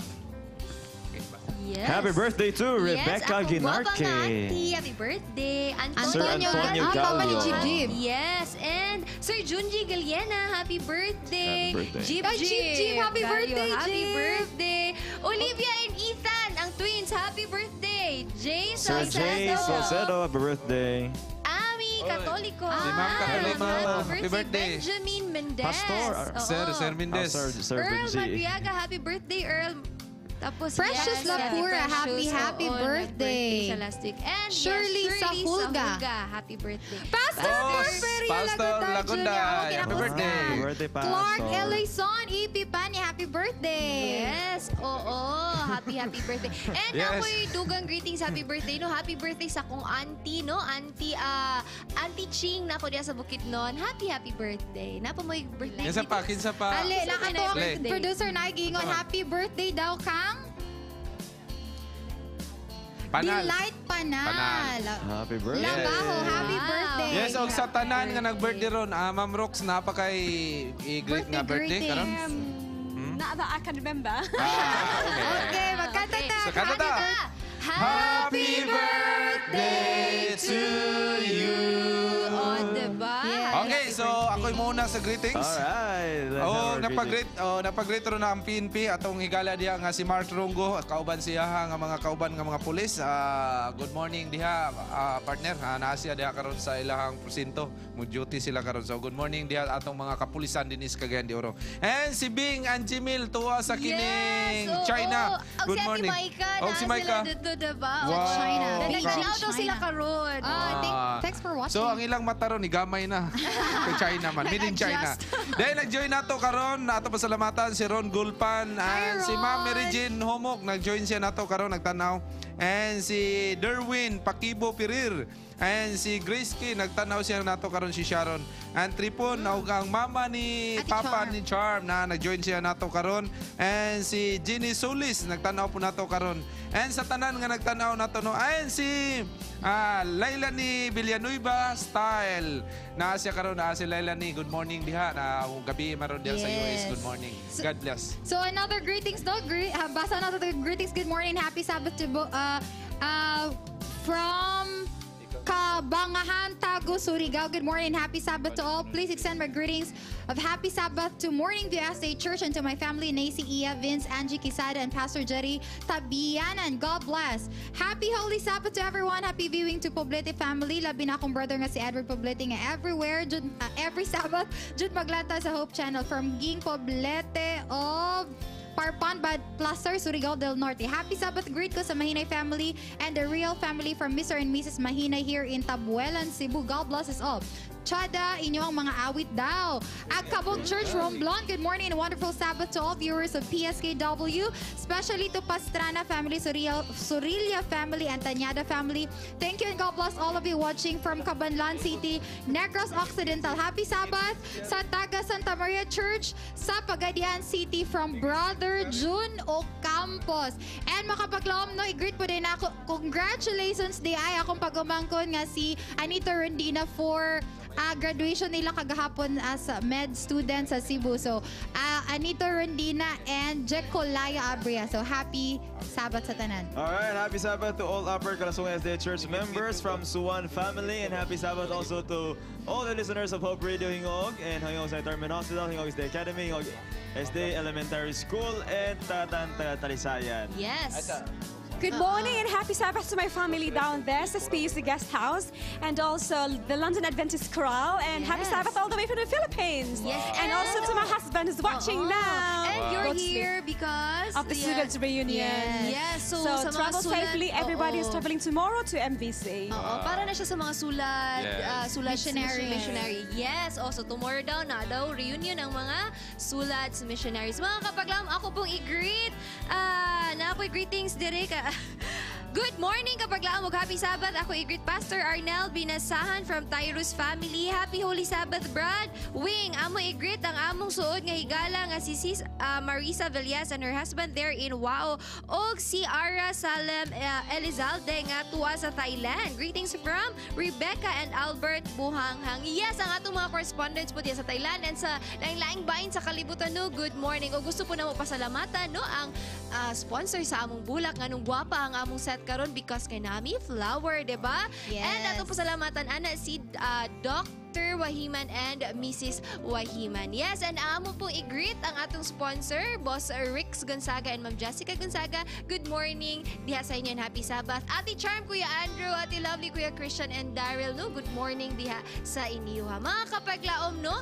Yes. Happy birthday to Rebecca Yes, akong guwapa Ginarque. nga auntie. Happy birthday. Sir Antonio, Antonio Gallio. Papa ni Jib Jib. Yes. And Sir Junji Galiena, happy birthday. Happy birthday. Jib Ay, Jib Jib, happy Gallio, birthday, happy Jib. birthday. Olivia and Ethan, ang twins, happy birthday. Jay Sir Jay Salcedo. Salcedo, happy birthday. Ami Katoliko. Si Ma'am Katoliko, Happy happy birthday. Benjamin Mendez. Pastor. Oo. Sir, Sir Mendez. Oh, Sir, Sir Earl Benji. Madriaga, happy birthday, Earl. Tapos, Precious yes, Lapura, Precious, happy, happy oo, birthday. nag-birthday siya last week. And yes, Shirley Shirley Sahulga. Sahulga, happy birthday. Pastor Porferio Pastor Lagunday Lagunday, Jr. Ako happy kinakusgan. birthday. Happy birthday, Pastor. Clark Elison, EP Pani, happy birthday. Yes, oo. Happy, happy birthday. And ako'y dugang greetings, happy birthday, no? Happy birthday sa akong auntie, no? Auntie, Auntie Ching na ako diya sa Bukidnon. Happy, happy birthday. Napa mo yung birthday Kinsa pa, kinsa pa. Ali, Kinsa lang pa ato ang birthday? producer na giingon, happy birthday daw kang Panal. Delight Panal. Panal. Happy birthday. Labaho, happy birthday. Yes, og sa tanan nga nag-birthday ron, Ma'am Rox, napakay i-greet nga birthday karon. Not that I can remember. Okay, magkanta ta. So, kanta ta. Happy birthday to you. Oh, diba? Okay, so ako'y muna sa greetings. Alright. Let's have Oh, our napag-greet, oh, napag-greet ron na ang PNP atong higala diha nga si Mark Rungo, kauban siya ha, nga mga kauban nga mga pulis. Good morning diha, partner. Naa siya diha karon sa ilahang presinto. Mo duty sila karon. So good morning diha atong mga kapulisan dinhi sa Cagayan de Oro. And si Bing and Jimil tuwa sa kining Yes, oo. China. Og Good si Ate morning. Maika, Og naa si Maika. sila dito, diba? Wow. China. Nagtanaw daw sila karon. Thanks for watching. So ang ilang mata ron gamay na. Kay China man, made in China. Then nag-join nato karon, nato pasalamatan si Ron Gulpan and si Ma'am Mary Jane Homok, nag-join siya nato karon nagtanaw. And si Derwin Pakibo Pirir and si Grace K nagtanaw siya nato karon si Sharon. And Tripon og ang mama ni Ate Papa Charm. ni Charm na nag-join siya nato karon. And si Ginny Solis nagtanaw po nato karon. And sa tanan nga nagtanaw nato no. And si Laila ni Villanueva Style. Naa siya karon, naa si Laila ni, good morning diha na gabi maron diha sa US. Yes. Good morning. God bless. So another greetings, no? Basta another greetings. Good morning, happy Sabbath to from Kabangahan, Tago, Surigao. Good morning, happy Sabbath to all. Please extend my greetings of happy Sabbath to Morning View SDA Church and to my family, Nacy, Iya, Vince, Angie Quesada, and Pastor Jerry Tabianan. God bless. Happy Holy Sabbath to everyone. Happy viewing to Poblete family. Labi na akong brother nga si Edward Poblete nga everywhere, jud, every Sabbath, jud maglanta sa Hope Channel from Ging Poblete of Parpan Bad Placer, Surigao del Norte. Happy Sabbath greet ko sa Mahinay family and the real family from Mr. and Mrs. Mahinay here in Tabuelan, Cebu. God bless us all. Chada, inyo ang mga awit daw. At Kabog Church, Romblon, good morning and wonderful Sabbath to all viewers of PSKW, especially to Pastrana family, Surilia family, and Tanyada family. Thank you and God bless all of you watching from Cabanlan City, Negros Occidental. Happy Sabbath sa Taga Santa Maria Church sa Pagadian City from Brother Jun Ocampos. And makapaglaom, no, i-greet po din ako. Congratulations di ay akong pagumangkon nga si Anita Rondina for graduation nila kagahapon as a med student sa Cebu. So, Anita Rondina and Jecolaya Abria. So, happy Sabbath sa tanan. All right, happy Sabbath to all Upper Kalasungan SDA Church members from Suwan family, and happy Sabbath also to all the listeners of Hope Radio Gingoog and Gingoog Sanitarium Hospital, Gingoog SDA Academy, Gingoog SDA Elementary School, and Tatan Talisayan. Yes. Good morning and happy Sabbath to my family down there, sa PUC Guest House, and also the London Adventist Chorale, and happy Sabbath all the way from the Philippines. Yes. And also to my husband who's watching Oo. now. And you're Go to sleep. here because Of the students' reunion. Yes. So, sa mga travel sulat, safely. Everybody is oo. traveling tomorrow to MVC. Oo, para na siya sa mga sulat, Yes. sulat Missionaries. missionary. Yes, also tomorrow daw na daw reunion ng mga sulat missionaries. Mga kapaglam, ako pong i-greet. Na ako'y greetings dire ka. Good morning, kapaglaom ug happy Sabbath. Ako i-greet Pastor Arnel Binasahan from Tyrus family. Happy Holy Sabbath, Brad. Wing, amo i-greet ang among suod nga higala nga si Sis Marisa Villas and her husband there in Wao og si Ara Salem Elizalde nga tuwa sa Thailand. Greetings from Rebecca and Albert Buhanghang. Yes, ang atong mga correspondents po diya sa Thailand and sa laing-laing bahin sa kalibutan, no. Good morning. O gusto po namo pasalamatan, no, ang sponsor sa among bulak nganong gwapa ang among set karon because kay nami flower, diba? Yes. And atong pasalamatan ana si Dr. Wahiman and Mrs. Wahiman. Yes, and amo pong i-greet ang atong sponsor, Boss Rix Gonzaga and Ma'am Jessica Gonzaga. Good morning diha sa inyo and happy Sabbath. Ate Charm, Kuya Andrew, Ate Lovely, Kuya Christian and Daryl, no? Good morning diha sa inyo. Ha. Mga kapaglaom, no?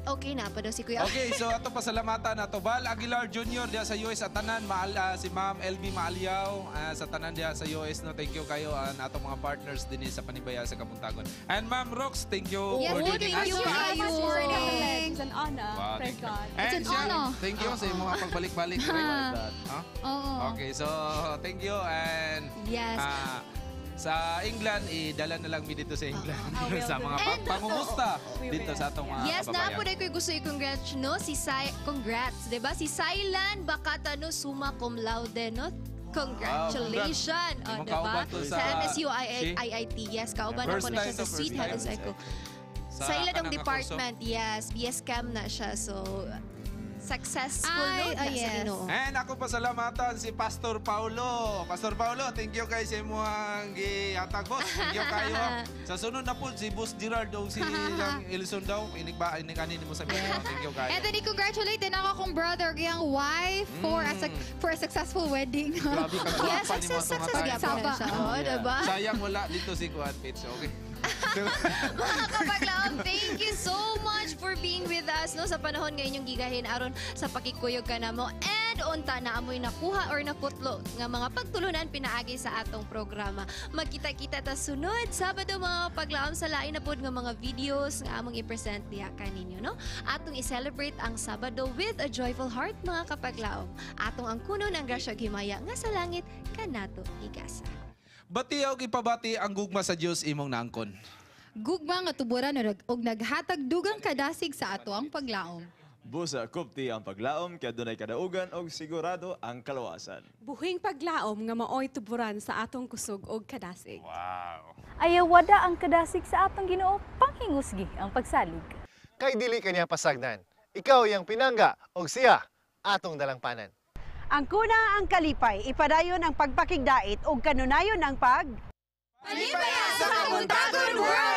Okay na pa daw si Kuya. Okay, so ato pasalamatan nato Val Aguilar Jr. diya sa US at tanan maal si Ma'am LB Maaliaw sa tanan diya sa US, no, thank you kayo ang atong mga partners dinhi sa Panibaya sa Kabuntagon. And Ma'am Rox, thank you Yes, for joining thank us. you here. kayo. Morning. It's an honor. Wow, Praise thank you. God. And It's an siya, honor. thank you sa imong mga pagbalik-balik. Huh? Oo. Okay, so thank you and Yes. Sa England, idala na lang mi dito sa England sa mga pangumusta dito sa atong mga Yes, na kababayan. po na ko'y gusto i-congrats, no? Si Sai, congrats, 'di ba? Si Sailan Bakata, no, summa cum laude, no? Congratulations! Wow, Oh, imong diba? kauban to Sa MSU IIT. Yes, kauban First ako na time siya to, sa first Sweet time. Heavens Echo. Sa Sa ilan kanang department, yes. BS Cam na siya. So, successful, Ay, no? ah, Sa yes. Ginoo. And ako pasalamatan si Pastor Paulo. Pastor Paulo, thank you kay sa imong gihatag, boss. Thank you kayo. Sa sunod na po si Boss Gerard o si Lang Ilson daw, inig ba inig ani nimo sa video. Thank you kayo. Anthony, congratulate din ako akong brother giyang wife for a successful wedding. Grabe ka Yes, gwapa ni mo success, itong success mga gyapon Saba. na siya. Oh, diba? Sayang wala dito si Kuan Pitch. Okay. Mga kapaglaom, thank you so much for being with us, no, sa panahon ngayon yung gigahin aron sa pakikuyog ka namo and unta na amoy nakuha or nakutlo nga mga pagtulunan pinaagi sa atong programa. Magkita-kita ta sunod Sabado, mga kapaglaom, sa lain na pod nga mga videos nga among i-present diha kaninyo, no. Atong i-celebrate ang Sabado with a joyful heart, mga kapaglaom. Atong ang kunon ang grasya ug himaya nga sa langit kanato gigasa. Bati og ipabati ang gugma sa Dios imong naangkon. Gugma nga tuburan og naghatag dugang kadasig sa ato ang paglaom. Busa kupti ang paglaom kaya dunay kadaugan og sigurado ang kalawasan. Buhing paglaom nga maoy tuburan sa atong kusog og kadasig. Wow. Ayaw wada ang kadasig sa atong Ginoo, panghingusgi ang pagsalig. Kay dili kaniya pasagdan. Ikaw iyang pinangga og siya atong dalangpanan. Ang kuna ang kalipay, ipadayon ang pagpakigdait ug kanunayon ang pag Panibaya sa Kabuntagon Worldwide!